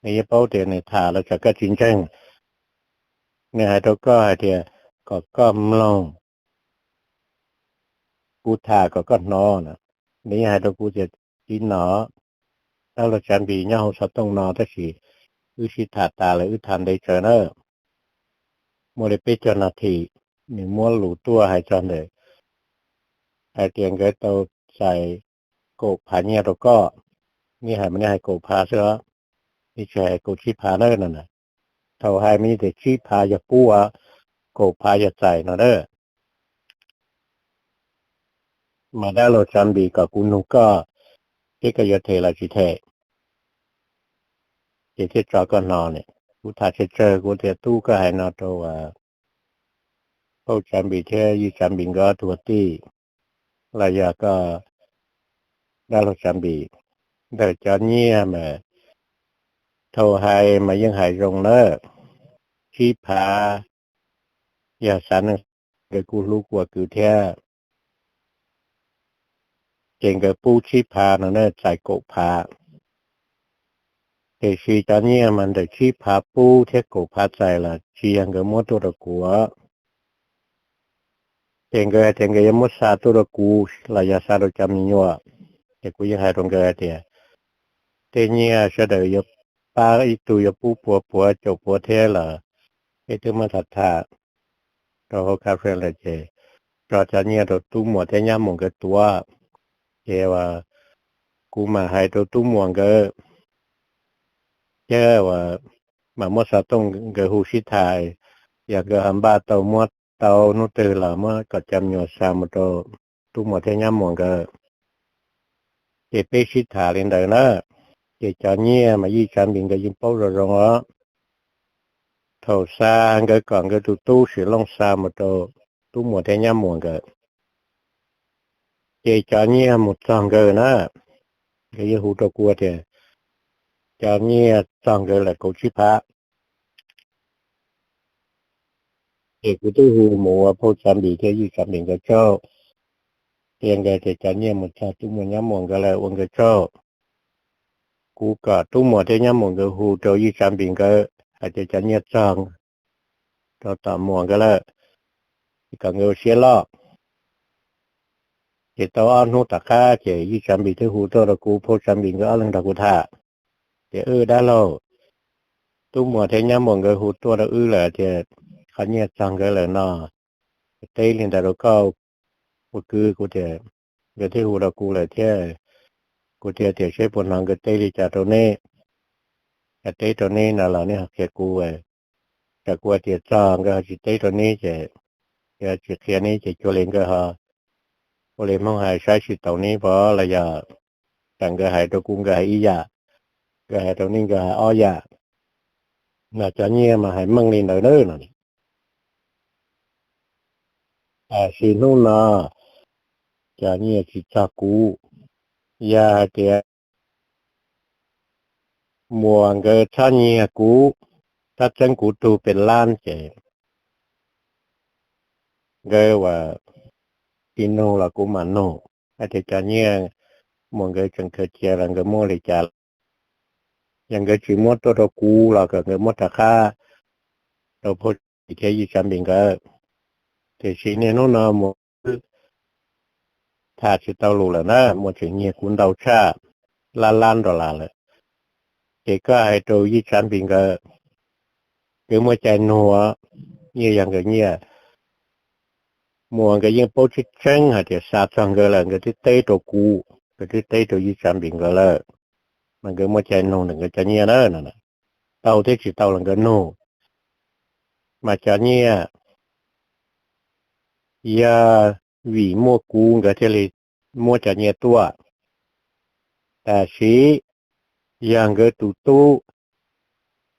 nws yeej paub tias nws tham los tsam koj tsis ntseeg. Nws hais rau koj hais tias kom koj mloog, kuv tham kom koj hnov. Nws yeej hais rau kuv tias txiv nom, dab laug Tsav Npis nyob hauv xov tooj no tab sis wb sib tham tas lawm, wb tham ntev tsawv na. Muaj li peb caug nas this, nws muab lus tuaj hais txog ntawm hais tias nkawd tau txais kaum phav nyiaj rau koj. Nej hais mas nej hais kaum phav xwb os, nej tsis hais kaum tsib phav na no. Thaum hais mas yeej tias tsib phav yog pub, kaum phav yog txais no na. Mas dab laug Tsav Npis kom kuv nug koj, seb koj yuav them los tsis them, ces thiaj tso koj hno ne. Kuv tham tsawg tsawg kuv tias tub, koj hais no rau phauj Tsav Npis thiab yij Tsav Npis nkawd ob tug tij, los yog koj dab laug Tsav Npis, ntawm cov nyiaj mas thaum hais mas yeej hais zoo nawb. Tsib phav, yog xav neej nkawd kuj hlub kua kwv thiab, ces nkawd pub tsib phav no na, txais kaum phav. Tiam sis cov nyiaj mas ntawm tsib phav pub thiab kaum phav txais los tsis yog nkawd muab tuaj rau kuv. Ces nkawd hais tias nkawd yuav muab xa tuaj rau kuv los yog xa rau cov me nyuam. Ces kuv yeej hais rau nkawd hais tias tej nyiaj sawv daws yuav pab, ib tug yuav pub pua puav caum puav thiab los peb twb muab tham tham rau hauv conference lawm ces tso cov nyiaj rau tub muam thiab nyab muam nkawd tuav. Ces kuv mam hais rau tub muam nkawd thiab uas mam muab xov tooj nkawd hu sib tham, yog nkawd ho npaj tau muab tau hnub twg los muab kom cov me nyuam xa mus rau tub muam thiab nyab muam nkawd. Ces peb sib tham li ntawd na, ces cov nyiaj mas yij Tsav Npis nkawd yeej paub zoo zoo os. Thaum xa nkawd kom nkawd tus tub Sim Looj xa mus rau tub muam thiab nyab muam nkawd, ces cov nyiaj mus txog nkawd na, nkawd yeej hu rau kuv tias cov nyiaj txog nkawd lawm kaum tsib phav. Ces kuv twb hu mus ua phauj Tsav Npis thiab yij Tsav Npis nkawd tsaug, qhia nkawd tias cov nyiaj mus txog tub muam nyab muam nkawd lawm ua nkawd tsaug. Kuv kom tub muam thiab nyab muam nkawd hu rau yij Tsav Npis nkawd hais tias cov nyiaj txog rau tom muam nkawd lawm, es kom nkawd ua siab loj. Ces tau ob hnub tom qab ces yij Tsav Npis twb hu tuaj rau kuv, phauj Tsav Npis nkawd ob leeg nrog kuv tham tias, Wb dab laug, tub muam thiab nyab muam nkawd hu tuaj rau wb lawm tias qhov nyiaj txog nkawd lawm no, teb li ntawd rau koj ua kwv. Kuv tias, nkawd twb hu rau kuv lawm thiab, kuv thiaj tias seb puas hnov nkawd teb li cas rau neb. Yog teb rau neb no los neb ho qhia kuv. Tsam kuv hais tias txog nkawd ho tsis teb rau neb ces, yog tsis qhia neb ces cuag li nkawd ho ua li Hmoob hais saib tsis taus neb pov los yog, tsam nkawd hais rau kuv nkawd hais ib yam, nkawd hais rau neb nkawd hais ob yam. Mas cov nyiaj mas hais meej li ntawd na. Tam sim hnub no cov nyiaj tsis txog kuv, yog hais tias Muas nkawd txhob nyiag kuv, txhob txeeb kuv tug pes lab ces nkawd ua tsis nug los kuv mam nug hais tias cov nyiaj Muas nkawd tseem khaws cia los nkawd muab li cas lawm. Yog nkawd tsis muab tuaj rau kuv los kom nkawd muab rov qab rau phauj Tsim thiab Yij Tsav Npis nkawd. Tiam sis niaj hnub no Muas tham tsis tau lus lawm na, Muas tseem nyiag kuv ntau tshaj lab lab dollar lawm. Ces koj hais rau Yij Tsav Npis nkawd, nkawd muaj cai nug, nyiaj yog nkawd nyiaj. Muas nkawd yeej paub tseeb tseeb hais tias xa txog nkawd lawm nkawd twb teb rau kuv, nkawd twb teb rau Yij Tsav Npis nkawd lawm, mas nkawd muaj cai nug ntawm nkawd cov nyiaj na. Tau thiab tsis tau los nkawd nug. Mas cov nyiaj yog vim muaj kuv nkawd thiaj li muab cov nyiaj tuaj. Tab sis yog nkawd tus tub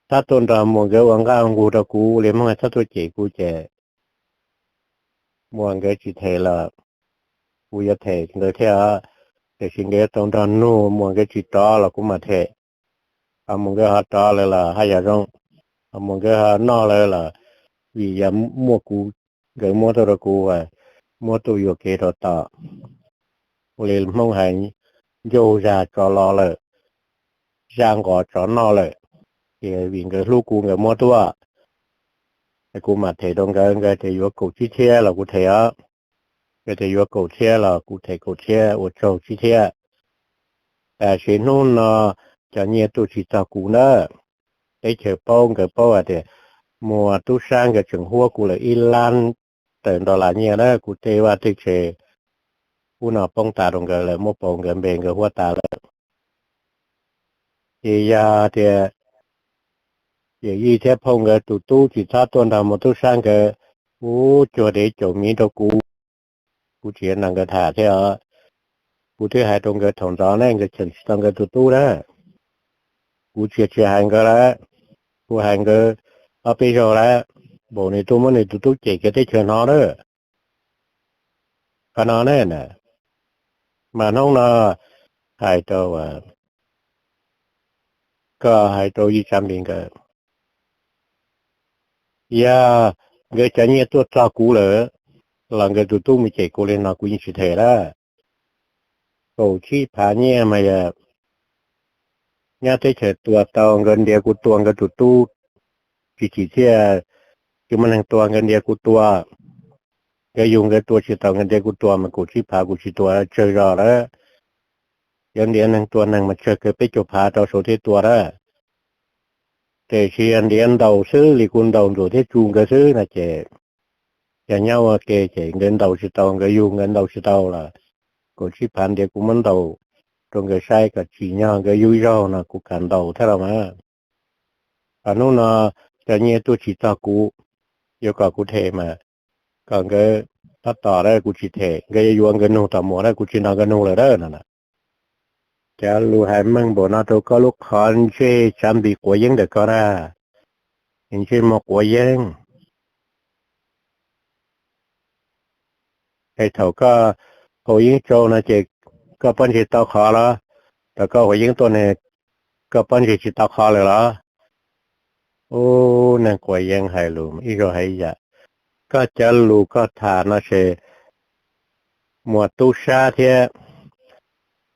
txhob tuaj nrog Muas nkawd ua nqaj ua nqug rau kuv li Hmoob hais, txhob tuaj cem kuv ces Muas nkawd tsis them los kuv yuav them nkawd thiab. Tiam sis nkawd yuav tau nrog nug, Muas nkawd tsis rov los kuv mam them. Ho Muas nkawd ho rov lawm los haj yam zoo, ho Muas nkawd ho noj lawm los vim yog muaj kuv, nkawd muab tuaj rau kuv, muab tuaj yuam kev rau tom, ua li Hmoob hais, ncauj zag tsov los lawm, zaj nqos tsov noj lawm. Ces vim nkawd hlub kuv nkawd muab tuaj, kuv mam them rau nkawd. Nkawd tias yuav kaum tsib txhiab los kuv them os, nkawd tias yuav kaum txhiab los kuv them kaum txhiab ua tsaug tsib txhiab. Tab sis hnub no cov nyiaj tuaj tsis txog kuv ntag. Teb chaws paub, nkawd paub hais tias Muas tub sab nkawd tseem huab kuv lawm ib lab tawm dollar nyiaj na, kuv tej vaj tej tsev ub no poob tas rau nkawd lawm, muab pauv nkawd npe nkawd huab tas lawm. Ces yog tias yawm yij thiab phauj nkawd tus tub tsis txhob tuaj nrog Muas tub sab nkawd ub cuag dev caum miv rau kuv, kuv tsis nrog nkawd tham thiab os. Kuv twb hais rau nkawd thaum ntxov ne, nkawd cheem tsis tau nkawd tus tub na. Kuv tsis, tsis hais nkawd lawm, kuv hais nkawd ob peb zaug lawm, npaum nws tuaj muab nws tus tub cem kiag teb chaws hnov na. Qhov no ne, mas hnub no hais rau, koj hais rau Yij Tsab Npis nkawd, yog nkawd cov nyiaj tuaj txog kuv lawm los nkawd tus tub mus cem kuv li no kuv yeej tsis them lawm. Kaum tsib phav nyiaj mas yog nyob teb chaws tua tau, nkawd ntiav kuv tua, nkawd tus tub tsis chim thiab, tsis muaj neeg tua nkawd ntiav kuv tua. Nkawd yug nkawd tua tsis tau nkawd ntiav kuv tua mas kaum tsib phav kuv tsis tua tsawg zog lawm. Yuav ntiav neeg tua neeg mas tsawg kawg peb caug phav rau saud thiab tua lawm. Tiam sis yog ntiav ntaus xwb li kuv ntaus Ntxuam thiab Tsu nkawd xwb no ces, yog nyob ua ke ces nkawd ntaus tsis tau, nkawd yug nkawd ntaus tsis tau los kaum tsib phav ntiav kuv muab ntaus rau nkawd saib kom tsim nyog nkawd yug ib zaug no kuv kam ntaus thiab los mas. Ho hnub no cov nyiaj tuaj tsis txog kuv, yuav kom kuv them mas kom nkawd tab tom lawm kuv tsis them, nkawd yuav yuav nkawd nug tom Muas lawm kuv tsis nrog nkawd nug lawm na no. Cov lus hais meej npaum no rau koj lub qhov ntsej Tsab Npis quav yeeb ntawm koj na, ntsej muag quav yeeb. Es thaum koj haus yeeb tsau no ces koj pob ntseg tau qhov los? Thaum koj haus yeeb tuaj ne, koj pob ntseg tsis tau qhov lawm los? Ub, neeg quav yeeb hais lus ib zaug hais ib yam. Koj cov lus koj tham no ces Muas tub sab thiab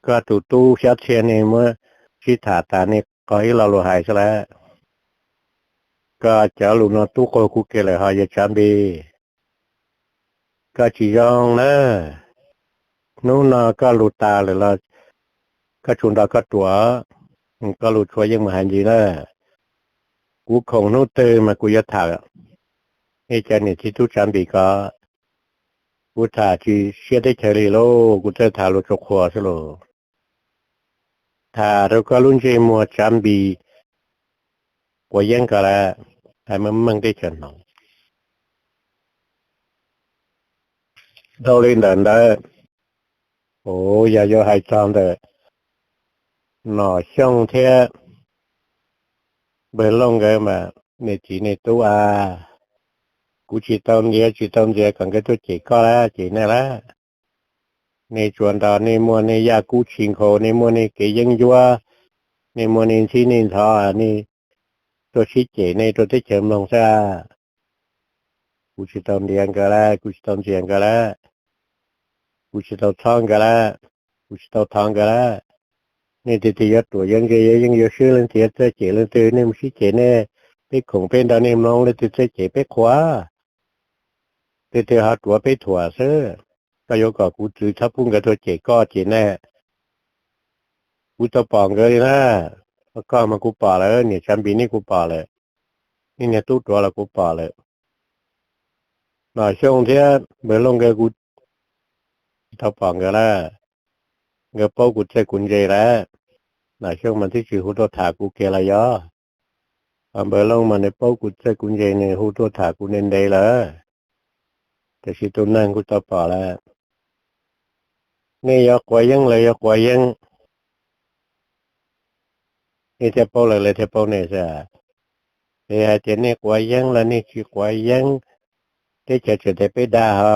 koj tus tub Xyob Txhiaj nej muab sib tham tas nej qog ib lo lus hais xwb lawm. Koj cov lus no tub qaug kuv kev lawm ho yawg Tsab Npis. Koj tsis zoo na. Hnub no koj lus tas lawm los koj tsuas nrog koj ruam, koj lus tshuav yeej mus hais ntxiv na. Kuv khoom hnub twg mas kuv yuav tham Nej cov niam txiv tub Tsav Npis ko, kuv tham tsis siab teb chaws li lauj, kuv txawj tham lus tsuas qhuas xwb lauj. Tham rau koj lub ntsej muag Tsav Npis quav yeeb ko lawm, hais meej meej teb chaws hnov. Dhau li ntawm ntawd, kuv yog yuav hais txog ntawm Nom Xyooj thiab Npawg Looj nkawd mas, nej txiv nej tub a, kuv tsis tau ntiav tsis tau ntxias kom nkawd tuaj cem koj lawm, cem nej lawm. Nej tsuas nrog nej muaj nej yaj kub tshis nkhaus, nej muaj nej kev yeeb ncuab, nej muaj nej ntxhib nej ntxhov, nej tuaj sib cem nej rau teb chaws mloog xwb. Kuv tsis tau ntiav nkawd lawm, kuv tsis tau ntxias nkawd lawm, kuv tsis tau txhob nkawd lawm, kuv tsis tau thov nkawd lawm. Nej tiag tiag yuav ruam yuav ntse yuav yeeb yuav swb, leej twg yuav txawj cem leej twg, nej mus sib cem nej, peb khoom peb nrog nej mloog, leej twg txawj cem peb qhuas, leej twg ho ruam peb thuam xwb. Koj yuav kom kuv txwv txhob pub nkawd tuaj cem koj cem nej? Kuv tau pom nkawd li na, koj mas kuv pom lawm, niam Tsav Npis nej kuv pom lawm, nej niag tub ruam los kuv pom lawm. Nom Xyooj thiab Npawg Looj nkawd kuv tsis tau pom nkawd lawm, nkawd paub kuv txawj kuv ntse lawm. Nom Xyooj mas twb tsis hu tuaj tham kuv kiag los yog, ho Npawg Looj mas nws paub kuv txawj kuv ntse nws hu tuaj tham kuv ntev ntev lawm, tiam sis tus neeg kuv tau pom lawm. Nej yuav quav yeeb los yuav quav yeeb, nej thiaj paub lawv, lawv thiaj paub nej xwb. Es hais tias nej quav yeeb los nej tsis quav yeeb, teb chaws tseem tias peb dag ho.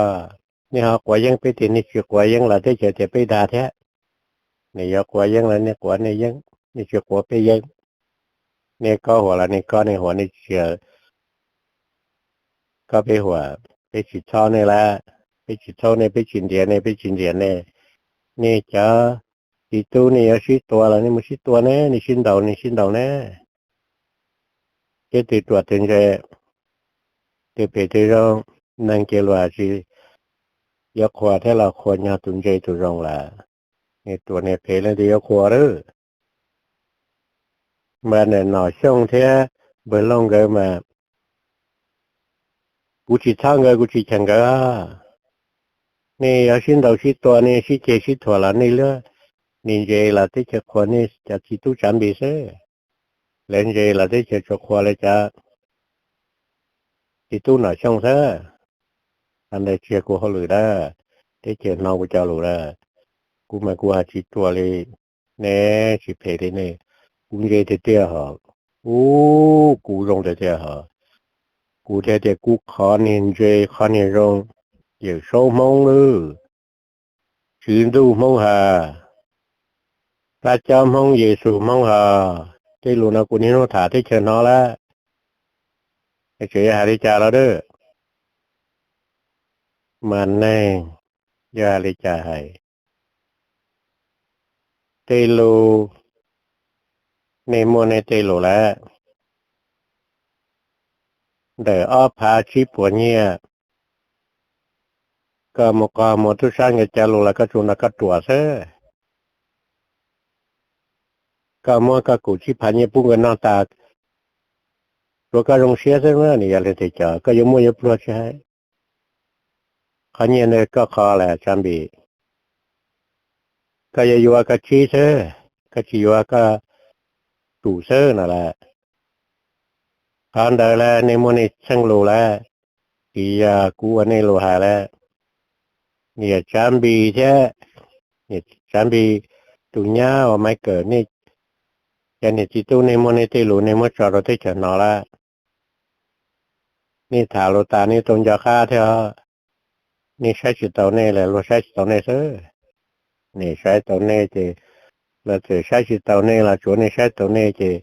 Nej ho quav yeeb, peb tias nej tsis quav yeeb los teb chaws tias peb dag thiab. Nej yuav quav yeeb los nej quav nej yeeb, nej tsis quav peb yeeb. Nej kob huam los nej kob nej huam, nej tsis kob peb huam, peb tsis txhob nej lawm, peb tsis txhob nej, peb tsis ntiav nej, peb tsis ntxias nej. Nej cov txiv tub nej yuav sib tua los nej mus sib tua ne, nej sib ntaus nej sib ntaus ne. Ib tug ruam tug ntse, tug phem tug zoo, neeg ces luag tsis yuav qhuas thiab los qhuas nyog tus ntse tus zoo lawm. Nej ruam nej phem leej twg yuav qhuas lawm? Mas nim Nom Xyooj thiab Npawg Looj nkawd mas, kuv tsis txhob nkawd, kuv tsis cheem nkawd. Nej yuav sib ntaus sib tua, nej sib ceg sib thuam los nej lub niag ntse los teb chaws qhuas nej cov txiv tub Tsav Npis xwb. Lawv ntse los teb chaws tsuas qhuas lawv cov txiv tub Nom Xyooj xwb. Qhov ntawd tsis yog kuv hauj lwm lawm, teb chaws hnov kuv cov lus lawm. Kuv mas kuv hais tsis ruam li, nej tsis phem li nej. Kuv ntse tiag tiag hos, ub, kuv zoo tiag tiag hos. Kuv thiaj tias kuv qhov niag ntse qhov niag zoo, Yawm Saub Hmoob lawm, Tswv Ntuj Hmoob has, Pab Cob Hmoob, Yexus Hmoob has. Tej lus no kuv niaj hnub tham teb chaws hnov lawm, tseem yuav hais li cas los dab? Mas neeg yuav hais li cas hais? Tej lus, nej muaj nej tej lus lawm. Ntawm ob phav tsib puas nyiaj, koj mus qog mus tub sab nkawd cov lus los koj tsuas nrog koj ruam xwb. Koj muab koj kaum tsib phav nyiaj pub nkawd noj tas, tsuav koj zoo siab xwb, nws yog leej twg cov koj yuav muaj yuav pluag tsis hais. Qhov nyiaj ntawd koj qhov lawm Tsav Npis, koj yuav yuav koj tsib xwb, koj tsis yuav koj tsum xwb no lawm. Qhov ntawd lawm nej muaj nej txheej lus lawm, tsis yog kuv ua nej lus hais lawm. Niam Tsav Npis thiab, niam Tsav Npis tus nyab uas Maiv Kawm, nej cov niam txiv tub nej muaj nej tej lus nej muab tso rau teb chaws hnov lawm. Nej tham lus tas nej tau nco qab thiab, nej saib tsis taus nej lawm, luag saib tsis taus nej xwb. Nej saib taus nej ces, los txawm saib tsis taus nej los tsuav nej saib taus nej ces,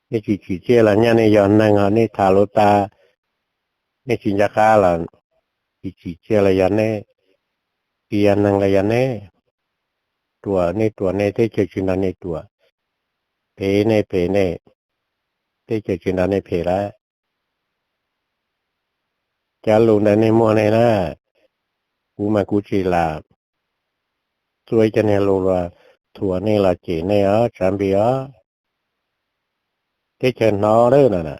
nej tsis tsim txiaj los nyaj nej yog neeg, ho nej tham lus tas nej tsis nco qab los tsis tsim txiaj los yog nej, tsis yog neeg los yog nej. Ruam nej ruam nej, teb chaws tsis nrog nej ruam, phem nej phem nej, teb chaws tsis nrog nej phem lawm. Cov lus ntawd nej muaj nej na, kuv mas kuv tsis lam txua ib co niag lus los thuam nej los cem nej os Tsav Npis os. Teb chaws hnov lawm no na.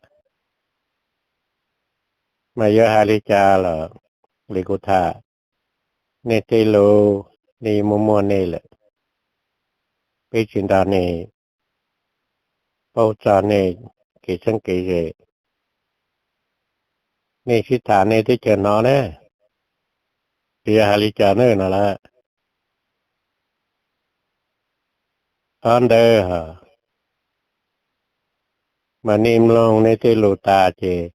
Mas yuav hais li cas los li kuv tham, nej tej lus nej muaj muaj nej lawm, peb tsis nrog nej paub txog nej kev txheeb kev ze. Nej sib tham nej teb chaws hnov na, tsis yog hais li cas na no lawm. Qhov ntawd mas nej mloog nej tej lus tas ces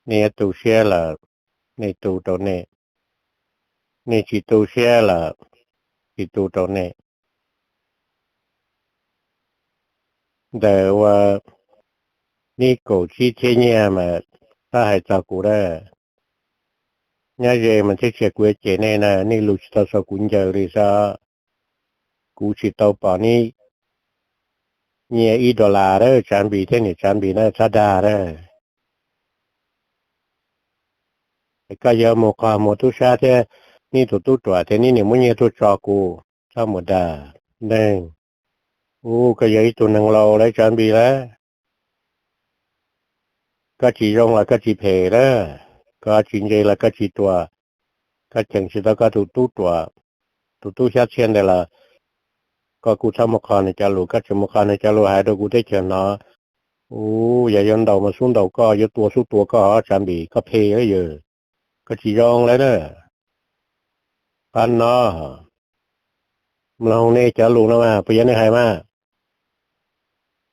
nej yuav tu siab los nej tu rau nej, nej tsis tu siab los tsis tu rau nej. Ntawm uas nib kaum tsib txhiab nyiaj mas txhob hais txog kuv na. Nyob ze mas thiab tsiag kuv yuav cem nej na, nej lus tsis tau xaus kuv ncaws li xwb. Kuv tsis tau pom nib nyiaj ib dollar a, Tsav Npis thiab niam Tsav Npis na, txhob dag a. Koj yuav mus qog mus tub sab thiab nib tus tub ruam thiab nib niam muab nyiaj tuaj tso kuv, txhob mus dag neeg. Ub, koj yog ib tug neeg laus lawm Tsav Npis lawm. Koj tsis zoo los koj tsis phem lawm, koj tsis ntse los koj tsis ruam, koj cheem tsis tau koj tus tub ruam, tus tub xyab txhiab ntawd los koj kuj txhob mus qhov nws cov lus, koj tseem mus qhov nws cov lus hais rau kuv teb chaws hnov. Ub, yog yuav ntaus mas xub ntaus koj, yuav tua xub tua koj, Tsav Npis koj phem lawm yawg, koj tsis zoo lawm na. Qhov no mloog nej cov lus no mas puas yog nej hais mas,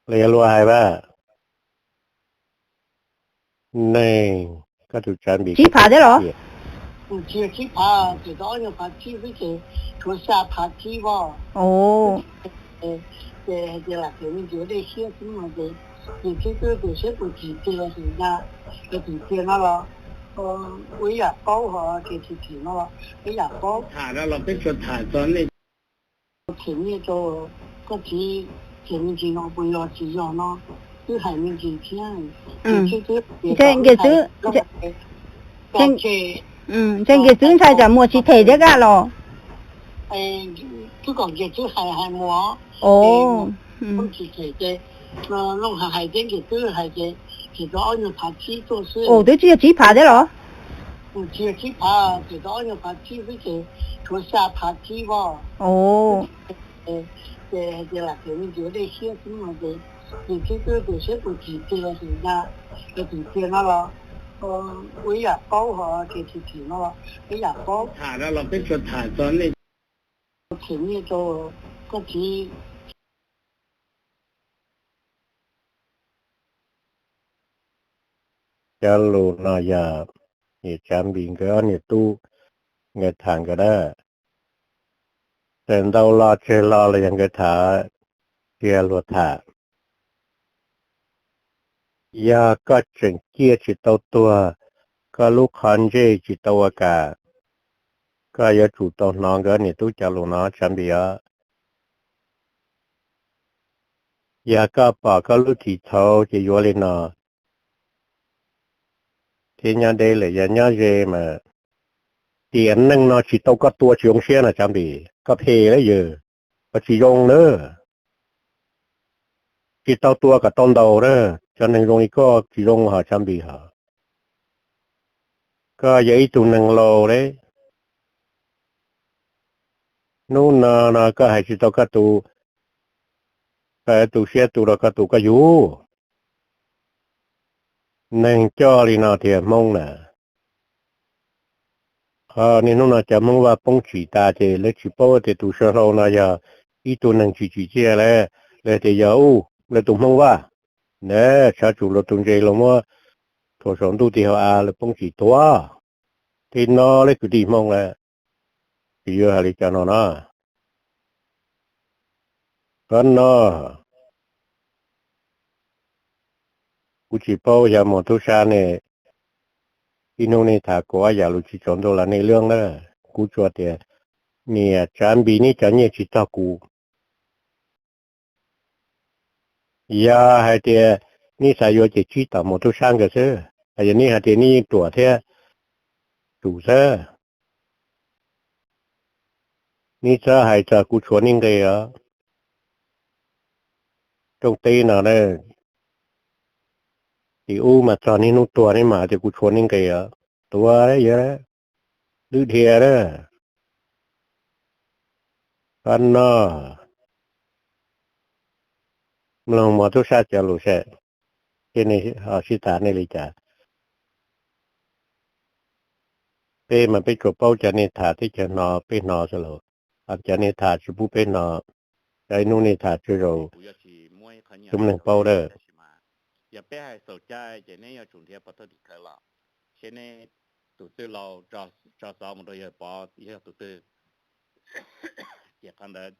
los yog luag hais mas? Neeg, koj tus Tsav Npis tsib phav thiab los? Tsis yog tsib phav, ces tau ob nyuag phav tsib xwb ces tshuav xya phav tsib os. Ces hais tias lam tias me ntsis ua dej siab xwb no ces, ces twb twb tus siab tus tsim txiaj los sim na, tus tsim txiaj no los ua ib yam paub, ho ces tsis tsim no los ua ib yam paub. Tham no los peb tsuas tham txog nej them nyiaj rau koj txiv, ces me ntsis no puas yog tsis yog no twb hais me ntsis thiab. Ntshe Nkias Txwb, ntshe Nkias Txwb ntshai tsam muaj tsis them thiab kaj los? Twb kom Nkias Txwb hais hais mus, tsis them ces Looj Hais hais thiab Nkias Txwb hais ces, ces tau ob nyuag phav tsib tuaj xwb. Twb tsis yog tsib phav thiab los? Tsis yog tsib phav, ces tau ob nyuag phav tsib xwb ces tshuav xya phav tsib os. Ces hais tias lam tias me ntsis ua dej siab xwb no ces, ces twb twb tus siab tus tsim txiaj los sim na, tus tsim txiaj no los ua ib yam paub, ho ces tsis tsim no los ua ib yam paub. Tham no los peb tsuas tham txog nej them nyiaj rau koj txiv. Cov lus no yog niam Tsav Npis nkawd ob niam tub nkawd tham nkawd dab. Txawm ntau lo tsawg lo los yog nkawd tham, tsis yog luag tham. Yog koj tseem ciaj tsis tau tuag, koj lub qhov ntsej tsis tau ua kam, koj yuav tsum tau hnov nkawd ob niam tub cov lus no Tsav Npis os. Yog koj pom koj lub txim txhaum ces yuav li no, thiab nyob deb lawm yog nyob ze mas tiam neej no tsis tau koj tua tsis zoo siab no Tsav Npis, koj phem lawm yawg, koj tsis zoo na. Tsis tau tua kom tau ntaus na, cov neeg zoo li koj tsis zoo hos Tsav Npis hos. Koj yog ib tug neeg laus lawm. Hnub no no koj hais tsis tau koj tus, koj tu siab tu rau koj tus koj yug. Neeg coj li no tiag Hmoob na. Qhov niaj hnub no cov Hmoob Vaj poob tsim tas ces lawv tsis paub tias tus saw hlau no yog ib tug neeg tsis tsim txiaj lawm, lawv tias yog ub lawv tus Hmoob Vaj. Na, tshav tsuas luag tus ntse los muab thuam saum ntuj ti hauv av lawv poob tsim tuag. Tej no lawv kwv tij Hmoob lawm, tsis yuav hais li cov no no. Qhov no kuv tsis paub xyov mus tub sab ne, ib hnub nej tham kuv ob yam lus tsis tsaus ntuj los nej lwb na. Kuv tsuas tias niam Tsav Npis neb cov nyiaj tsis txog kuv. Yog hais tias neb xav yuav ces tsib tom mus tub sab nkawd xwb, yog neb hais tias neb yeej ruam thiab tsum xwb. Neb txhob hais txog kuv tshuav neb nqe os. Rooj teb no, tim ub mas txog niaj hnub tuag neb mam hais tias kuv tshuav neb nqe os. tuav yog lwm dhia na. Qhov no mloog mos tub sab cov lus seb, thiab nej ho sib tham nej li cas. Peb mas peb tsuas paub cov nej tham thiab cov hnov peb hnov xwb lauj. Ho cov nej tham tsis pub peb hnov, cov ib hnub nej tham tsis zoo, tub neeg paub dawb. Yog peb hais xaus cai ces neb yuav tsum nrhiav pov thawj tim khawv los, seb neb tus txwj laus tso xov mus rau yawg Pov yog tus twg, ces qhov ntawd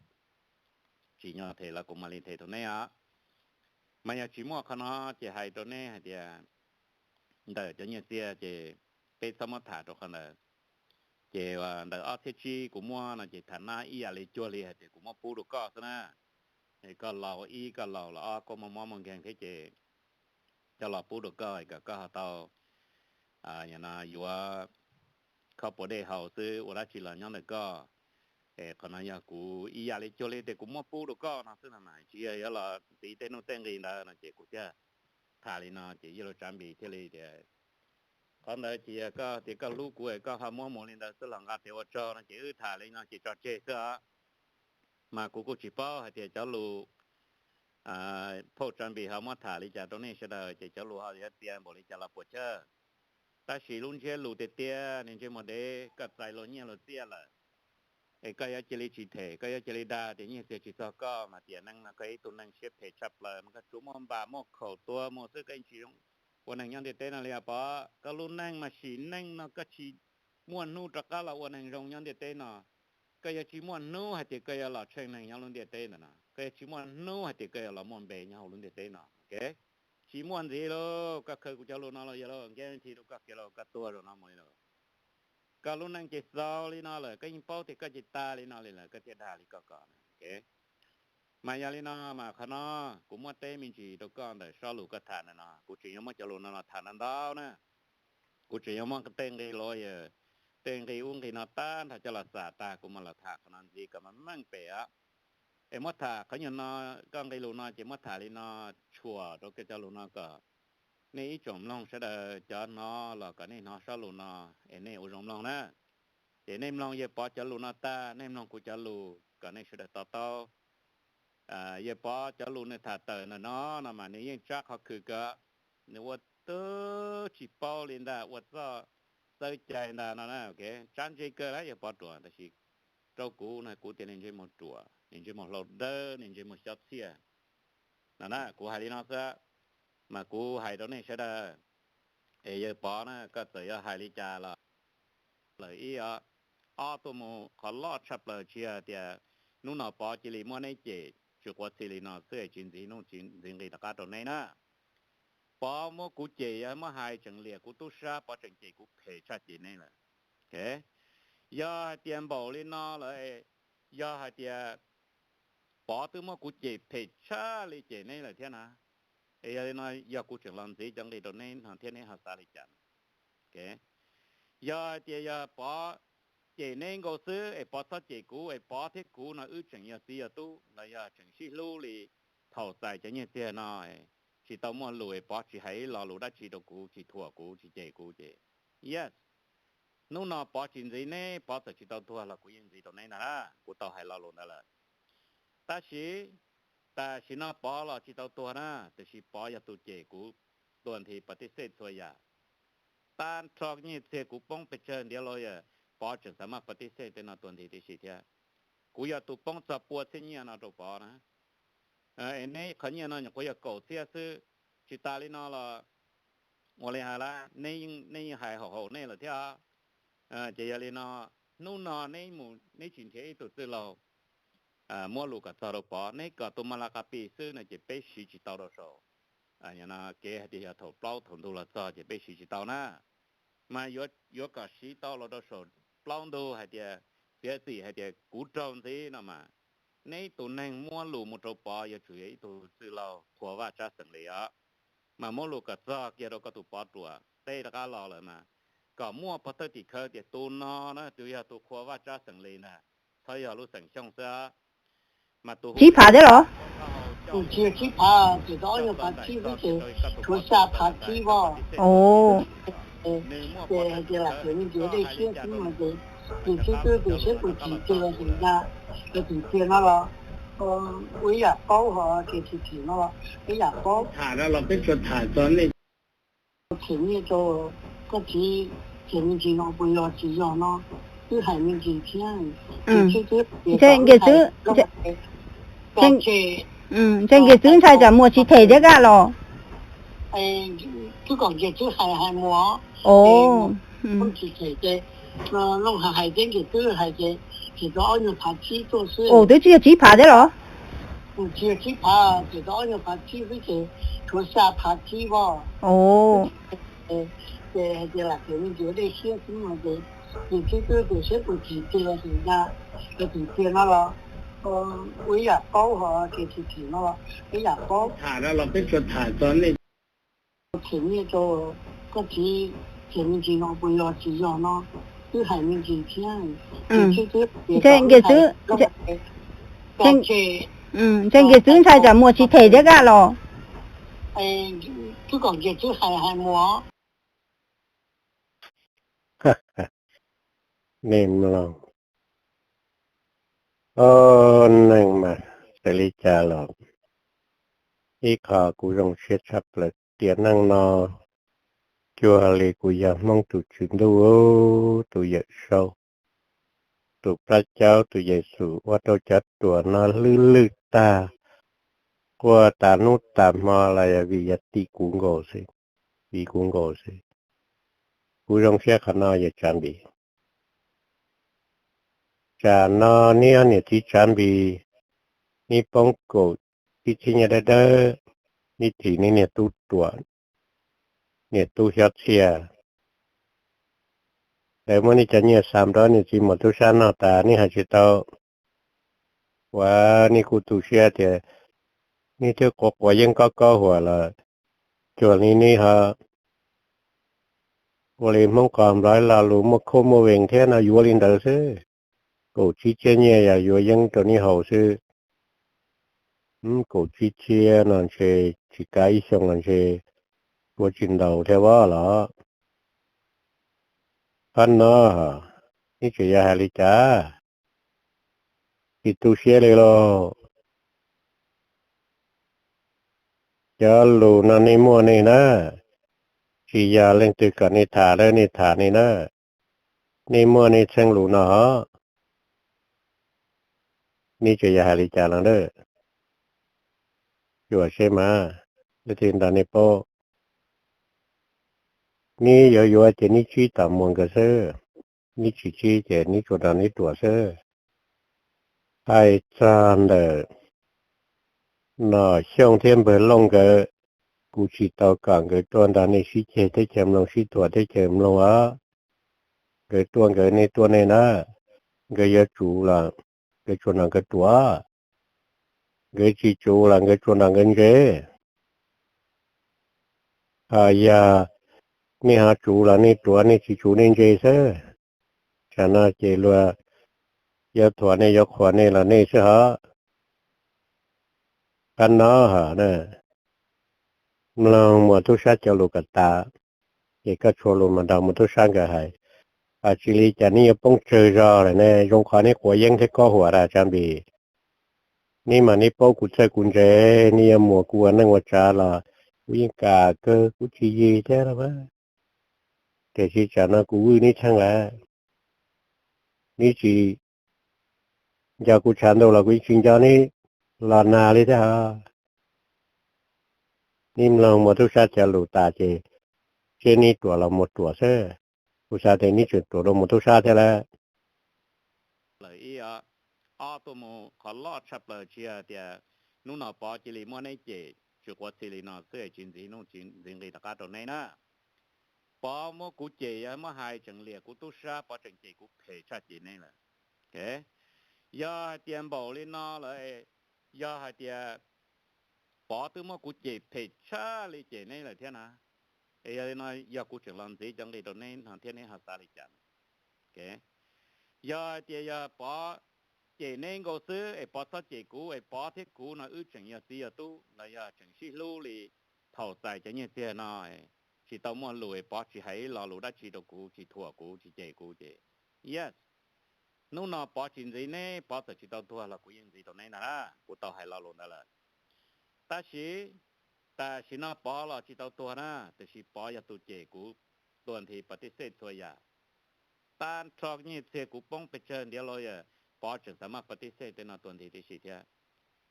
tsim nyog them los kuv mam li them rau neb os. Mas yog tsis muaj qhov no ces hais rau neb hais tias ntawm cov nyiaj txiag ces peb txhob muab tham rau qhov ntawd. Ces ntawm ob txhiab tsib kuv muab no ces tham nab ib yam li cuag li hais tias kuv muab pub rau koj xwb na. Koj laus ib koj laus los ob koj muaj mob muaj nkeeg thiab ces coj los pub rau koj kom koj ho tau yuav khob puas dej haus xwb, ua dab tsi los nyob ntawm koj. Es qhov no yog kuv ib yam li cuag li tias kuv muab pub rau koj no xwb no mas tsis yog yuav los ntxiv tej nuj tej nqi ntawd no ces kuv thiaj tham li no ces yog lus tsav npis thiaj li tias qhov ntawd ces yog koj tias koj hlub kuv es koj ho muab mus li ntawd xwb los nqa tias ua tsaug no ces wb tham li no ces tso tseg xwb os. Mas kuv kuj tsis paub hais tias cov lus phauj tsav npis ho muab tham li cas rau nej sawv daws ces cov lus ho yuav txias npaum li cas los puas chawj. Tab sis lub ntsiab lus tiag tiag niag ntsej muag dev, koj txais luag nyiaj luag txiaj lawm es koj yuav cia li tsis them, koj yuav cia li dag tias nyiaj txiag tsis txog koj mas tiam neej no koj ib tug neeg siab phem tshaj plaws mas koj tsuas muaj npam muaj khaum tua mus xwb, koj yeej tsis zoo ua neeg nyob ntiaj teb no li os Pov. Koj lub neej mas sim neej no koj tsis muaj hnub rov qab los ua neeg zoo nyob ntiaj teb no. Koj yuav tsis muaj hnub hais tias koj yuav los tsheej neeg nyob lub ntiaj teb ntawm no, koj yuav tsis muaj hnub hais tias koj yuav los muaj npe nyob hauv lub ntiaj teb no. Tsis muaj ntxiv lauj, koj khaws kuv cov lus no los yog lauj, guarantee rau koj kiag lauj, koj tuag zaum no mus li lauj. Koj lub neej ces xaus li no lawm, koj yeej paub tias koj ces tag li no li lawm koj thiaj dag li koj kom. Mas yog li no mas qhov no kuv muab teb me ntsis rau koj ntawm sob lus koj tham ntawm no, kuv tseem yuav muab cov lus no los tham ntau ntau na. Kuv tseem yuav muab tej nqi lawyer, tej nqi ub nqi no tag nrho coj los xam tag kuv mam los tham qhov no ntxiv kom meej meej pem os. Es muab tham qhov nyuag no, koj nqi lus no ces muab tham li no, tshuam rau koj cov lus no kom nej ib tsoom mloog sawv daws cov hnov los kom nej hnov sob lus no es nej ua zoo mloog na. Ces nej mloog yawg Pov cov lus no tag, nej mloog kuv cov lus kom nej sawv daws to taub. Yawg Pov cov lus nws tham tawm ntawm no no mas nws yeej tsab qhov khw kawg, nws ua tub tsis paub li ntag, ua txoj txawj cai ntag no na. Tsab ntse kawg na yawg Pov ruam, tab sis rau kuv no kuv tias nws ntsej muag ruam, nws ntsej muag hlau dawb, nws ntsej muag xyob txhiaj no na. Kuv hais li no xwb, mas kuv hais rau nej sawv daws, es yawg Pov na koj txawm yuav hais li cas los lawm ib os. Ob, tuaj mus qhov loj tshaj plaws tsis yog tias hnub no Pov cia li muab neb cem tsis quav txhia li no xwb es tsis ntxiv hnub tsis ntxiv nqi rov qab rau neb na. Pov muab kuv cem, yog muab hais tseem liam kuv tub sab, Pov tseem cem kuv phem tshaj cem neb lawm. Yog hais tias npaum li no lawm, yog hais tias Pov twb muab kuv cem phem tshaj li cem neb lawm thiab na, es yog li no yog kuv tseem los ntxiv cov nqi rau neb no thiab neb ho xav li cas? Yog hais tias yog Pov cem neb nkaus xwb es Pov txhob cem kuv es Pov thiab kuv no wb tseem yog txiv yog tub los yog tseem sib hlub li thaum txais cov nyiaj txiag no, tsis tau muaj lus es Pov tsis hais ib lo lus dab tsi rau kuv, tsis thuam kuv, tsis cem kuv ces, yes, hnub no Pov tsis ntxiv neb, Pov txawm tsis tau tuag los kuv yeej ntxiv rau neb ntag na, kuv tau hais lo lus ntawd lawm. Tab sis tam sim no Pov los tsis tau tuag na, tiam sis Pov yog tus cem kuv tuag nthi pas tij xej txhua yam. Tag nrho nyiaj txiag kuv poob pes tsawg ntiav los yog Pov tseem xav maj pas tij xej tej no tuag nthi tib si thiab. Kuv yog tus poob txog pua txhiab nyiaj no rau Pov na. Es neb qhov nyiaj no nyuam qhuav yog kaum txhiab xwb, tsis tas li no los ua li hais lawm, nej yeej hais haum haum nej lawm thiab. Ces yog li no, hnub no neb mus neb tsis nrhiav ib tug txwj laug muab lus kom txog rau Pov, neb kom tus Mas Las Qas Pis xwb no ces peb siv tsis tau rau saum kev hais tias yog thaum plaub thaum ntug los txog ces peb siv tsis tau na. Mas yuav kom siv tau los rau saum plaub ntug hais tias txiav txim hais tias kuv raug ntxiv no mas, neb tus neeg muab lus mus rau Pov yuav tsum yog ib tug txwj laug qhua vaj tsab xeem li os. Mas muab lus kom txog kiag rau koj tus Pov ruam, teb rov qab los lawm mas kom muaj pov thawj tim khawv tias tus no na tus yog tus qhua vaj tsab xeem li ntag, txhob yog lub xeem Xyooj xwb. Mas tus tsib phav thiab los? Tsis tsib phav, tsis tau ob nyuag phav tsib xwb ces tshuav xya phav tsib os. Ces hais tias lam tias me ntsis dej siab xwb no ces, ces xib tub tias seb puas tsim txiaj los tsis tsim txiaj no los, ua ib yam paub ho ces tsim txiaj no los ib yam paub. Tham no los peb tsuas tham txog nej, them nyiaj rau koj txiv, ces me ntsis no puas yog tsis yog no, twb hais me ntsis thiab. Ces xib tub tias nce twb, nce twb ntshai tsam muaj tsis them thiab kaj los. Twb kom nce twb hais hais muag, tsis them ces, no hais hais thiab nce twb hais ces, ces tau ob nyuag phav tsib tuaj xwb. Twb tsis yog tsib phav thiab los? Tsis yog tsib phav, ces tau ob nyuag phav tsib xwb ces tshuav xya phav tsib voj. Ces hais tias lam tias me ntsis dej siab xwb no ces, ces xib tub tias seb puas tsim txiaj los tsis tsim txiaj no los, ua ib yam paub ho ces tsim txiaj no los ib yam paub. Tham no los peb tsuas tham txog nej, them nyiaj rau koj txiv, ces me ntsis no puas yog tsis yog no, twb hais me ntsis thiab. Ces nce twb, nce twb ntshai tsam muaj tsis them thiab kaj los. Twb kom nce twb hais hais muag. Nej mloog, o, neeg mas xav li cas los, ib qho kuv zoo siab tshaj plaws tiam neej no, cuag li kuv yog Hmoob tus Tswv Ntuj, tus Yawm Saub, tus Plab Caub, tus Yexus ua rau cov ruam no hlwb lwj tag, quaj tas hnub tas hmo los yog vim yog tim kuv nkaus xwb, vim kuv nkaus xwb. Kuv zoo siab qhov no yog Tsav Npis. Tsam no neb niam txiv Tsav Npis, neb poob kaum tsib txhiab nyiaj dawb dawb, neb thim neb niag tub ruam, niag tub xyob txhiaj. Lawv muab neb cov nyiaj xa nrog niam txiv mus tub sab noj tas neb hais tsis tau. Ua, neb kuj tu siab tias neb twb quav quav yeeb kob kob huam los cuag li neb ho ua li Hmoob qos nplawv lo lus muaj khuj muaj vees thiab no yuav li ntawd xwb. Kaum tsib txhiab nyiaj yog yuav yeeb rau neb haus xwb. Kaum tsib txhiab no ntshe tsis kav ib xyoos los ntshe yuav tsis ntaus thiab voj los. Qhov no neb tseem yuav hais li cas? Tsis tu siab li lauj. Cov lus no nej muaj nej na, tsis yog leej twg kom nej tham lawm nej tham nej na. Nej muaj nej txheej lus no hos, neb tseem yuav hais li cas los na? Xyuas seb mas, leej twg nrog nej paub. Neb yuav yuav ces neb tsib tom muag nkawd xwb, neb tsis tsib ces neb tsuas nrog neb ruam xwb. Hais txog ntawm Nom Xyooj thiab Npawg Looj nkawd, kuv tsis tau kom nkawd tuaj nrog nej sib ceg teb chaws mloog, sib thuam teb chaws mloog os. Nkawd tuaj nkawd, nej tuaj nej na. Nkawd yuav tsuv los nkawd tsuas nrog nkawd ruam, nkawd tsis tsuv los nkawd tsuas nrog nkawd ntse. Ho yog nej ho tsuv los nej ruam, nej tsis tsuv nej ntse xwb. Tsam no ces luag yuav thuam nej yuav qhuas nej los nej xwb hos. Qab no hos na, mloog Muas Tub Sab cov lus kom tas, ces koj tshua lus mas nrog Muas Tub Sab nkawd hais. Ho tsis li cas neb yuav poob tsawg zog lawm ne, zoo qhov neb quav yeeb thiab kob huam rau Tsav Npis. Neb mas neb paub kuv txawj kuv ntse, neb yuav muas kuv ua neej ua tsav los kuv yeej kam kawg, kuv tsis yig thiab los mas. Tiam sis tsam no kuv vwj neb tsheej lawm, neb tsis nco kuv tshav ntuj los kuv yeej tsis nco neb los nag li thiab hos. Neb mloog Muas Tub Sab cov lus tas ces seb neb ruam los Muas ruam xwb. Kuv xav tias neb tseem ruam dua Muas Tub Sab thiab lawm. Plaws ib, ob tuaj mus qhov loj tshaj plaws tsis yog tias hnub no Pov cia li muab neb cem tsis quav txhia li no xwb es tsis ntxiv nuj tsis ntxiv nqi rov qab rau neb na. Pov muab kuv cem, yog muab hais tseem liam kuv tub sab, Pov tseem cem kuv phem tshaj cem neb lawm. Yog hais tias npaum li no lawm, yog hais tias Pov twb muab kuv cem phem tshaj li cem neb lawm thiab na, es yog li no yog kuv tseem los ntxiv cov nqi rau neb no thiab neb ho xav li cas? Yog hais tias yog Pov cem neb nkaus xwb es Pov txhob cem kuv es Pov thiab kuv no wb tseem yog txiv yog tub los yog tseem sib hlub li thaum txais cov nyiaj txiag no, tsis tsis tau muaj lus, Pov tsis hais ib lo lus dab tsi rau kuv, tsis thuam kuv, tsis cem kuv ces, yes, hnub no Pov tsis ntxiv neb, Pov txawm tsis tau tuag los kuv yeej ntxiv rau neb ntag na, kuv tau hais lo lus ntawd lawm. Tab sis tam sim no Pov los tsis tau tuag na, tiam sis Pov yog tus cem kuv tua nthi pa tib xej txhua yam. Tag nrho nyiaj txiag kuv poob pes tsawg ntiav los yog Pov tseem xav maj pa tib xej tej no tua nthi tib si thiab.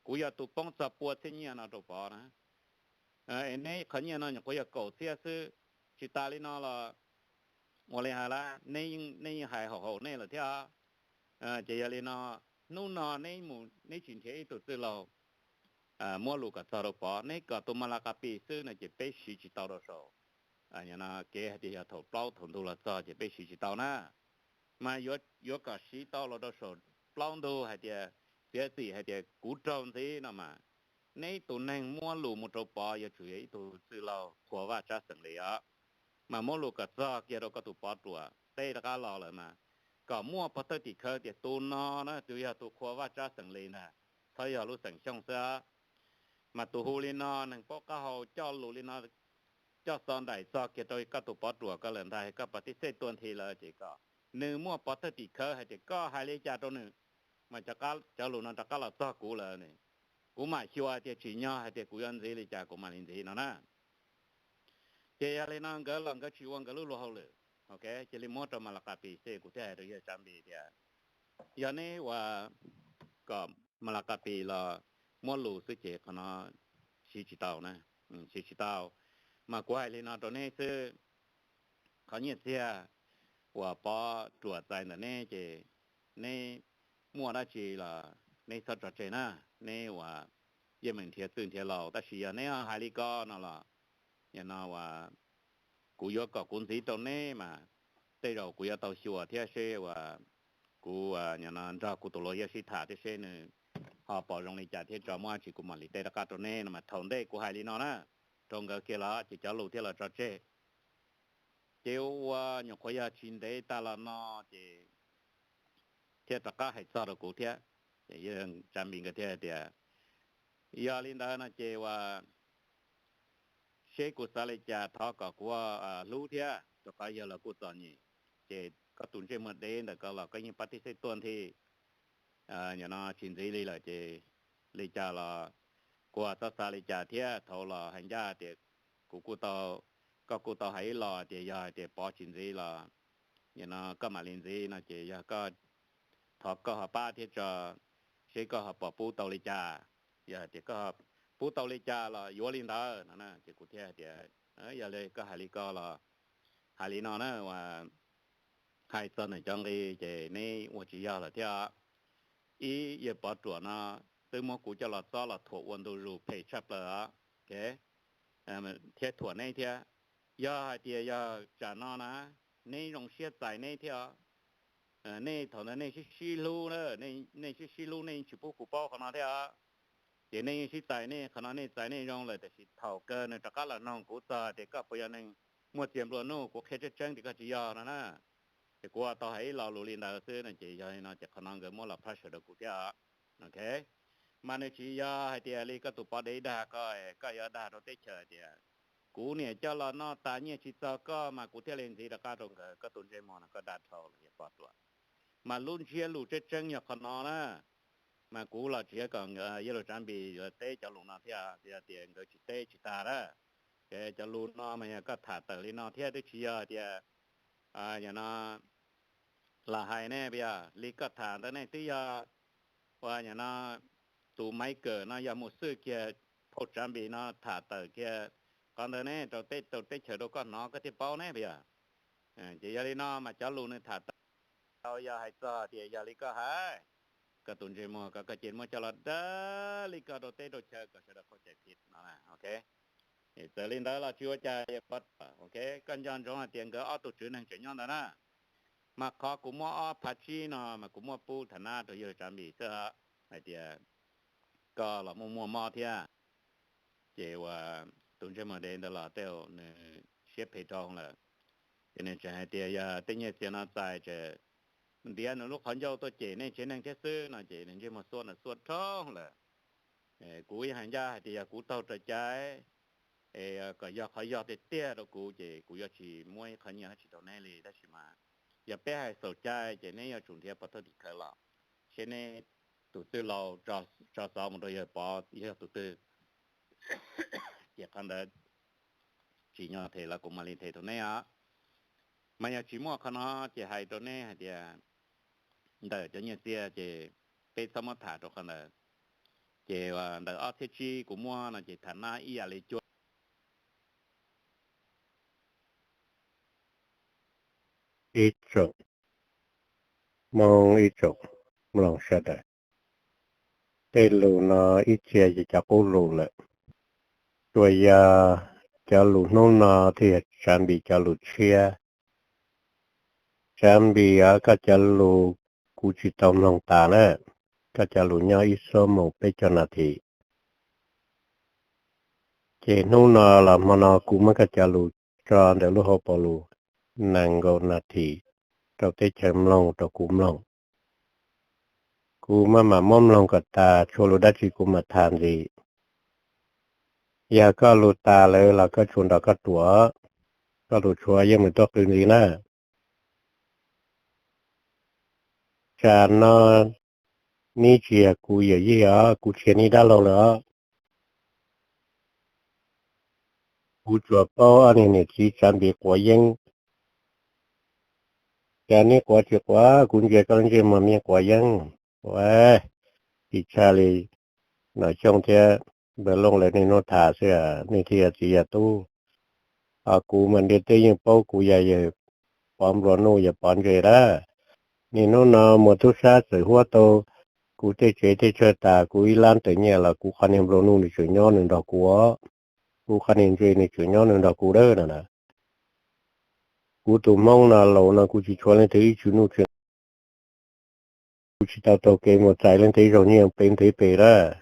Kuv yog tus poob txog pua txhiab nyiaj no rau Pov na. Es neb qhov nyiaj no nyuam qhuav yog kaum txhiab xwb, tsis tas li no los ua li hais lawm, nej yeej hais haum haum nej lawm thiab. Ces yog li no, hnub no neb mus neb tsis nrhiav ib tug txwj laug muab lus kom txog rau Pov, neb kom tus Mas Las Qas Pis xwb no ces peb siv tsis tau rau saum. Kev hais tias yog thaum plaub thaum ntug los txog ces peb siv tsis tau na. Mas yuav kom siv tau los rau saum plaub ntug hais tias txiav txim hais tias kuv raug ntxiv no mas, neb tus neeg muab lus mus rau Pov yuav tsum yog ib tug txwj laug qhua vaj tsab xeem Lis os. Mas muab lus kom txog kiag rau koj tus Pov Ruam teb rov qab los lawm mas, kom muaj pov thawj tim khawv tias tus no na tus yog tus qhua vaj tsab xeem Lis ntag, txhob yog lub xeem Xyooj xwb. Mas tus hu li no neeg paub qab hau coj lus li no, coj xo nraim txog kiag rau koj tus Pov Ruam ko lawm ntag, koj pa tib xej tua nthi lawm ces kom nws muaj pov thawj tim khawv hais tias koj hais li cas rau nws, mas cov lus no rov qab los txog kuv lawm, kuv mam xyuas tias tsim nyog hais tias kuv yuav ntxiv li cas kuv mam li ntxiv no na. Ces yog li no nkawd los nkawd tsis ua nkawd lub luag hauj lwm, ok, cia li muab rau Mas Las Qas Pis xwb, kuv thiaj hais rau yawg Tsav Npis tias, yog neb ua kom Mas Las Qas Pis los muab lus xwb ces qhov no siv tsis tau na, siv tsis tau. Mas kuv hais li no rau neb xwb, qhov nyiaj txiag uas Pov Ruam txais ntawm neb ces neb muaj dab tsi los neb txhob tso tseg na, neb ua yeej meem nrhiav txwj nrhiav laus, tab sis yog neb hais li ko no los, yog no ua kuv yuav kom kuv ntxiv rau neb mas tej zaum kuv yuav tau xyuas thiab seb ua kuv nrog kuv tus luag yawg sib tham thiab seb nws ho pom zoo li cas thiab tso muab tsis kuv mam li teb rov qab rau neb no mas thaum ntej kuv hais li no na rau nkawd kiag los ces cov lus thiaj los tso tseg. Ces ua nyuam qhuav yog tsis ntev tag los no ces thiaj rov qab hais txog rau kuv thiab. Ces yawg Tsav Npis nkawd thiaj tias, yog li ntawd no ces ua seb kuv xav li cas thov kom kuv hlub thiab, rau qhov yawg los kuj txom nyem, ces koj tus ntsej muag dev ntawm ko los koj yeej pab tib xeb tuaj nthi, yog no tsis ntxiv li lawm ces li cas los kuv txhob xav li cas thiab, thaum los hais ncaj tias kuv kuj tau, koj kuj tau hais ib los tias yog hais tias Pov tsis ntxiv los yog no koj mam li ntxiv no ces yog koj, thov koj ho pab thiab tso, seb koj ho pom pub tau li cas. Yog hais tias koj pub tau li cas los yuav li ntawd no ces kuv thiaj hais tias, yog li koj hais li ko los hais li no na, hais txog ntawm cov nqi ces neb ua tsis yog lawm thiab. Ib, yawg Pov Ruam no twb muab kuv coj los txob los thuam ua ntu zus phem tshaj plaws os, thiab thuam neb thiab. Yog hais tias yog tsam no na, neb zoo siab txais neb thiab os. Nej thaum ntawd nej sib sib hlub, nej sib sib hlub nej yeej tsis pub kuv paub qhov no thiab os. Ces nej yeej sib txais nej qhov no, nej txais nej zoo lawm, tiam sis thaum kawg nws rov qab los noog kuv txog tias koj puas yog neeg muaj txiag nplua nuj, kuv qhia tseeb tseeb tias koj tsis yog no na. Ces kuv tau hais ib lo lus li ntawd xwb no ces yog li no ces qhov no nkawd muab los pressure rau kuv thiab os. Ok, mas nws tsis yog hais tias li koj tus Pov Dev dag koj, koj yuav dag rau teb chaws tias kuv niam coj los noj tas nyiaj tsis txog koj mas kuv thiaj li ntxiv rov qab rau nkawd, koj tus ntsej muag no koj dag dhau lawm yawg Pov Ruam. Mas lub ntsiab lus tseeb tseeb yog qhov no na. Mas kuv los tsis yog kom yawg Luag Tsav Npis yuav teb cov lus no thiab, yog tias nkawd tsis teb tsis tag na. Ces cov lus no mas yog koj tham tawm li no thiab twb tsis yog tias yog no los hais ne, puas yog? Li koj tham ntawd ne twb yog, uas yog no tus Maiv Kawm no yog mus xwb kiag phauj Tsav Npis no tham tawm kiag qhov ntawd ne rau teb chaws rau koj hnov koj thiaj paub ne, puas yog? Ces yog li no mas cov lus nws tham tau yog hais txog tias yog li koj hais, koj tus ntsej muag ko koj cia muab coj los dag li koj rau teb rau chaw kom sawv daws qaug cai phiv no, ok. Txawm li ntawd los tsis ua cas, yawg Pov Ruam, ok, koj nco ntsoov hais tias nkawd ob tug tswv neeg tseem nyob ntawd na. Mas qhov kuv muab ob phav tsib no mas kuv muab pub tham nab rau yawg Tsav Npis xwb, hais tias koj los muaj muaj mob thiab. Ces uas tus ntsej muag dev ntawd los tej nws siab phem dhau lawm, ces nws tseem hais tias yog tej nyiaj txiag no txais ces ntiav nws lub qhov ncauj tuaj cem nej tsev neeg thiab xwb no ces nws ntsej muag xuab ntawd xuab dhau lawm. Kuv yeej hais ncaj hais tias yog kuv taug raws cai, Es kom yog qhov yog tiag tiag rau kuv ces kuv yuav tsis muab ib qho nyiaj dab tsi rau neb li, tab sis mas yog peb hais xaus cai ces neb yuav tsum nrhiav pov thawj tim khawv los, seb neb tus twg laus tso xov mus rau yawg Pov yog tus twg, ces qhov ntawd tsim nyog them los kuv mam li them rau neb os. Mas yog tsis muaj qhov no ces hais rau neb hais tias ntawm cov nyiaj txiag ces peb txhob muab tham rau qhov ntawd. Ces ntawm ob txhiab tsib kuv muab no ces tham nab ib yam li cuaj. Ib tsoom Hmoob, ib tsoom mloog sawv daws, tej lus no ib txhia yog cov qub lus lawm, tsuas yog cov lus hnub no thiaj yog Tsav Npis cov lus tshiab. Tsav Npis, koj cov lus kuv tsis tau mloog tas na, koj cov lus nyob ib xuab moos peb caug nas this. Ces hnub no los hmo no kuv muab koj cov lus tso ntawm lub hauv paus lus nees nkaum nas this rau teb chaws mloog rau kuv mloog. Kuv maj mam muab mloog kom tas, tshuav lus dab tsi kuv mam tham ntxiv. Yog koj lus tas lawm los koj tshuav nrog koj ruam, koj lus tshuav yeej mus tuaj qw ntxiv na. Tsam no neb tsis yog kuv yawm yij os, kuv tsis yog neb dab laug lawm os. Kuv tsuas paub ob niag niam txiv Tsav Npis quav yeeb. Cas neb quav tsis quav, kuv ntsia koj lub ntsej muag me quav yeeb. Ua tsis tshaj li Nom Xyooj thiab Npawg Looj lawv niaj hnub tham xwb, nej thiaj yog txiv yog tub. Ho kuv mas ntiaj teb yeej paub kuv yog yawg Pov Nplua Nuj, yawg Pov Ntse lawm. Niaj hnub no Muas Tub Sab txawm huab tau kuv tej tsev tej chaw tas kuv ib lab tawm nyiaj los kuv qhov niag Nplua Nuj nws tseem nyob nws nrog kuv os. Kuv qhov niag Ntse nws tseem nyob nws nrog kuv dawb no na. Kuv tus Hmoob no laus no kuv tsis tshuav leej twg ib txwm nuj txwm, kuv tsis tau taug kev mus txais leej twg ib zaug nyiaj pem ntev pem lawm.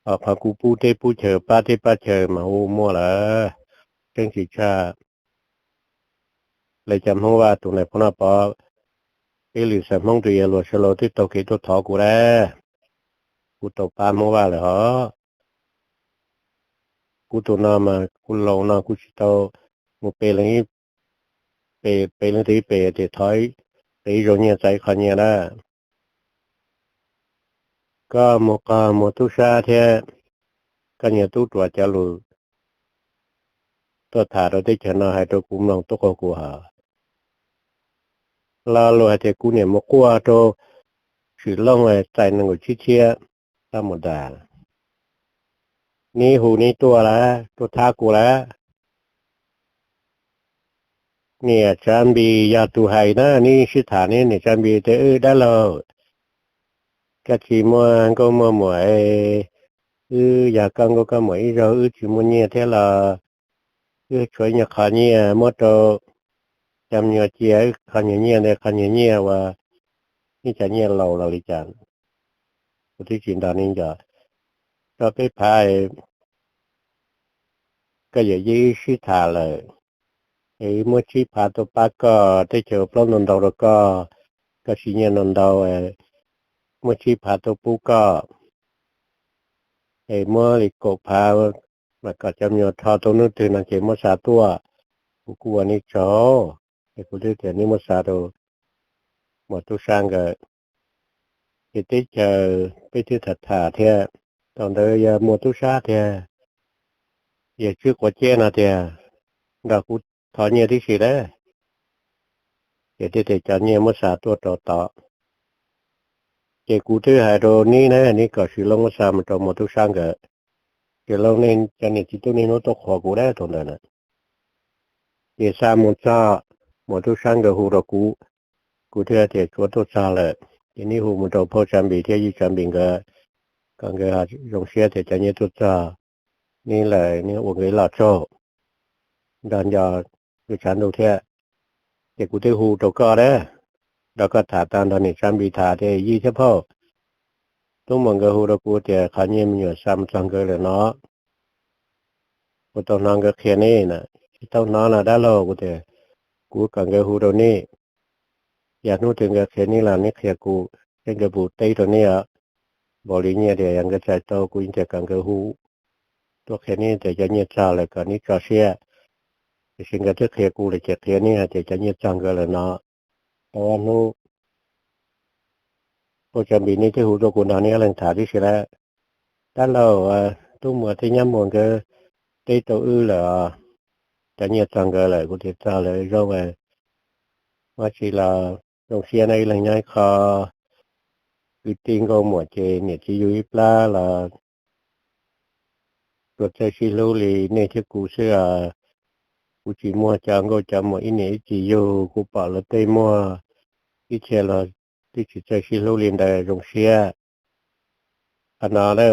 Ho qhov kuv pub teb pub chaw pab teb pab chaw mas hu muaj lawm. Tseeb tsis tshaj, lawv cov Hmoob Vaj tus nais phoo Noj Pov, peb lwm xeem Hmoob tus yuav luag sawv laus twb taug kev tuaj thov kuv lawm. Kuv tau pab Hmoob Vaj lawm hos. Kuv tus no mas kuv laus no kuv tsis tau mus pe leej, pe, pe leej twg ib pem tias thov pem ib zaug nyiaj txais ib qho nyiaj na. Koj mus qog Muas Tub Sab thiab koj niag tub ruam cov lus tuaj tham rau teb chaws no hais rau kuv mloog tub qaug kuv hos. Lo lus hais tias kuv niam mus quaj rau Swm Looj txais nees nkaum tsib txhiab tab mus dag, neb hu neb tuaj lawm, tuaj thab kuv lawm. Niam Tsav Npis yog tus hais na, neb sib tham neb niam Tsav Npis tias, wb dab laug, koj tsis muaj nkauj muaj muam, wb yog koj nkauj koj muam ib zaug wb tsis muaj nyiaj thiab los wb tshuav ib nyuag qho nyiaj muab rau cov me nyuam cia, wb qhov nyuag nyiaj ntawd qhov nyuag nyiaj uas neb cov nyiaj laus los li cas, kuv twb tsis nrog neb nco. Rau peb phav, koj yawm yij wb sib tham lawm, es muab tsib phav tuaj pab koj, teb chaws ua plaub ntau ntau rau koj, koj siv nyiaj ntau ntau, muab tsib phav tuaj pub koj, es muab li kaum phav mas kom cov me nyuam rho tuaj hnub twg no ces muab xa tuaj, kuv kuj ua neb tsaug. Es kuv twb tias neb muab xa rau Muas Tub Sab nkawd. Ces teb chaws peb twb tham tham thiab, thaum ntawd yog Muas Tub Sab tiag, yog Tswb Quav Ceb no tiag, nrog kuv thov nyiaj tib si lawm. Ces thiaj tias cov nyiaj muab xa tuaj rau tod. Ces kuv twb hais rau neb na, neb kom Swm Looj muab xa mus rau Muas Tub Sab nkawd. Swm Looj, nej cov niam txiv tub niaj hnub tuaj qhuas kuv dab thaum ntawd na. Ces xa mus txog, Muas Tub Sab nkawd hu rau kuv, kuv thiaj tias tsuav tuaj txog lawm. Ces neb hu mus rau phauj Tsav Npis thiab yij Tsav Npis nkawd, kom nkawd zoo siab tias cov nyiaj tuaj txog neb lawm, neb ua nkawd ib lo tsaug, nrog nco nkawd tshav ntuj thiab. Ces kuv twb hu rau koj dab, nrog koj tham tag nrho niam Tsav Npis tham tias yij thiab phauj, tub muam nkawd hu rau kuv tias qhov nyiaj me nyuam xa mus txog nkawd lawm no. Kuv tau hnov nkawd qhia neb na? Tsis tau hnov no dab laug. Kuv tias kuv kom nkawd hu rau neb, yog hnub twg nkawd qhia neb los neb qhia kuv, seb nkawd puas teb rau neb os. Npaum li nyiaj tias yog nkawd txais tau kuv yeej tias kom nkawd hu, tuaj qhia neb tias cov nyiaj txog lawm kom neb tso siab. Tiam sis nkawd twb qhia kuv lawm ces qhia neb hais tias cov nyiaj txog nkawd lawm no. Tau ob hnub Paj Tsav Npis neb twb hu tuaj kuv nrog neb ob leeg tham tib si lawm. Tab laug, Tub Muas thiab Nyab Muas nkawd teb tau wb lawm os, cov nyiaj txog nkawd lawm. Kuv tias txog lawm zoo, ua tsi los zoo siab na, ib leeg nyob ib qho, kwv tij nkauj muam ces niam txiv yug ib plab los tsuas txawj sib hlub li nej thiab kuv xwb os. Kuv tsis muaj cov nkauj cov muam ib niam ib txiv yug, kuv pom luag tej muaj ib txhia los twb tsis txawj sib hlub li ntawd zoo siab. Qhov no na,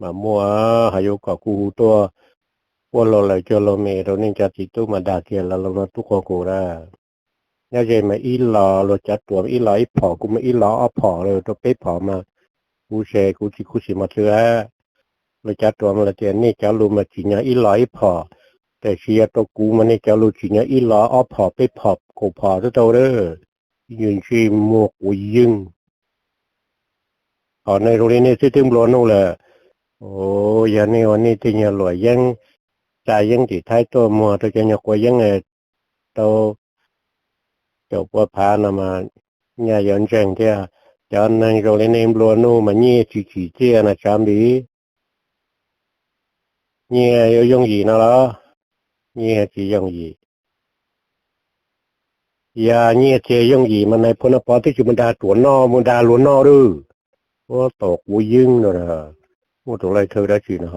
mas muaj, ho yuav kom kuv hu tuaj ua luag lawv cuag luag me rau nej cov txiv tub mas dag kiag los luag no tub quas kuv na. Nyob ze mas ib los luag cav ruam ib los ib phom, kuv mas ib los ob phom lawm rau peb phom mas kuv ze kuv tsis khuv xim mos txwv a. Luag cav ruam mas lawv tias nej cov lus mas tsim nyog ib los ib phom, tiam sis yog rau kuv mas nej cov lus tsim nyog ib los ob phom peb phom kaum phom twb tau lawm. Yus ntsej muag quav yeeb. Qhov no zoo li nej xwb twb nplua nuj lawm. Yog nej ua nej tej nyuag luam yeeb, tsa yeeb tim Thaib tuaj muag rau cov nyuag quav yeeb rau caum pua phav no mas nyaj yuav ntseeg thiab. Cov neeg zoo li nej nplua nuj mas nyiaj tsis tsim txiaj na Tsav Npis. Nyiaj yuav yooj yim no los? Nyiaj tsis yooj yim. Yog nyiaj txiag yooj yim mas nais phoo Naj Pov twb tsis mus dag ruam noj, mus dag luag noj lawm. Ua tom quav yeeb no, muaj tus laj thawj dab tsi no.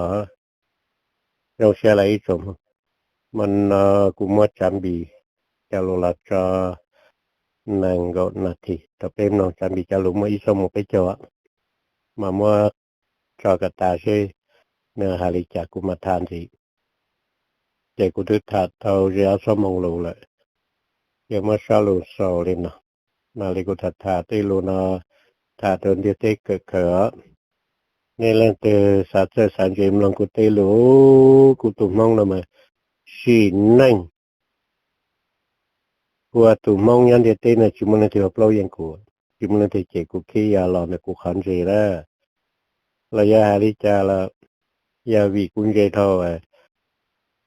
Zoo siab lawm ib tsoom, mas no kuv muab Tsav Npis cov lus los tso nees nkaum nas this rau peb mloog. Tsav Npis cov lus muaj ib xuab moos peb caug, mas muab tso kom tas seb nws hais li cas kuv mam tham ntxiv. Ces kuv twb tham tau ze ob xuab moos lus lawm, ces muab sob lus xaus li no. Mas li kuv tham tham tej lus no tham rau ntiaj teb kawm kawm os. Nej leej twg xav txawj xav ntse mloog kuv tej lus, kuv tus Hmoob no mas sim neej. Kuv tus Hmoob nyob ntiaj teb no tsis muaj leej twg ua plaub yeej kuv, tsis muaj leej twg cem kuv khib ya los ntawm kuv qhov ntse lawm. Los yog hais li cas los yog vim kuv ntse dhau,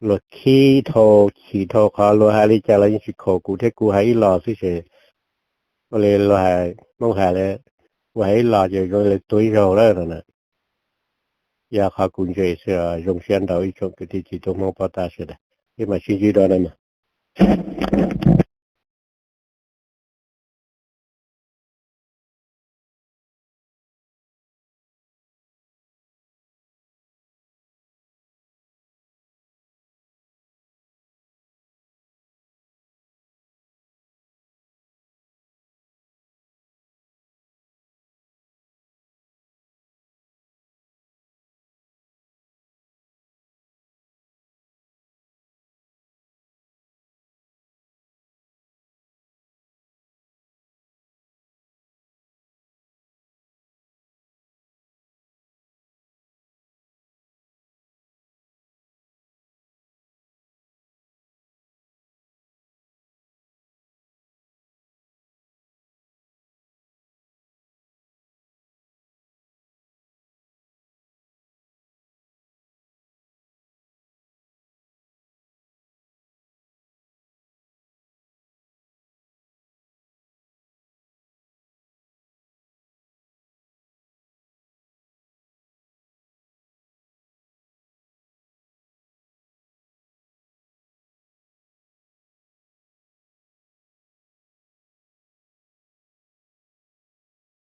luag khib dhau chim dhau, qhov luag hais li cas los yeej tsis khaum kuv thiab kuv hais ib los xwb ces ua li luag hais, Hmoob hais, kuv hais ib los ces zoo li tuag ib zaug lawm no na. Yog qhov kuv ntse xwb, zoo siab ntau ib tsoom kwv tij txiv tub Hmoob pab tas sawv daws, peb mam sib ntsib dua na mas.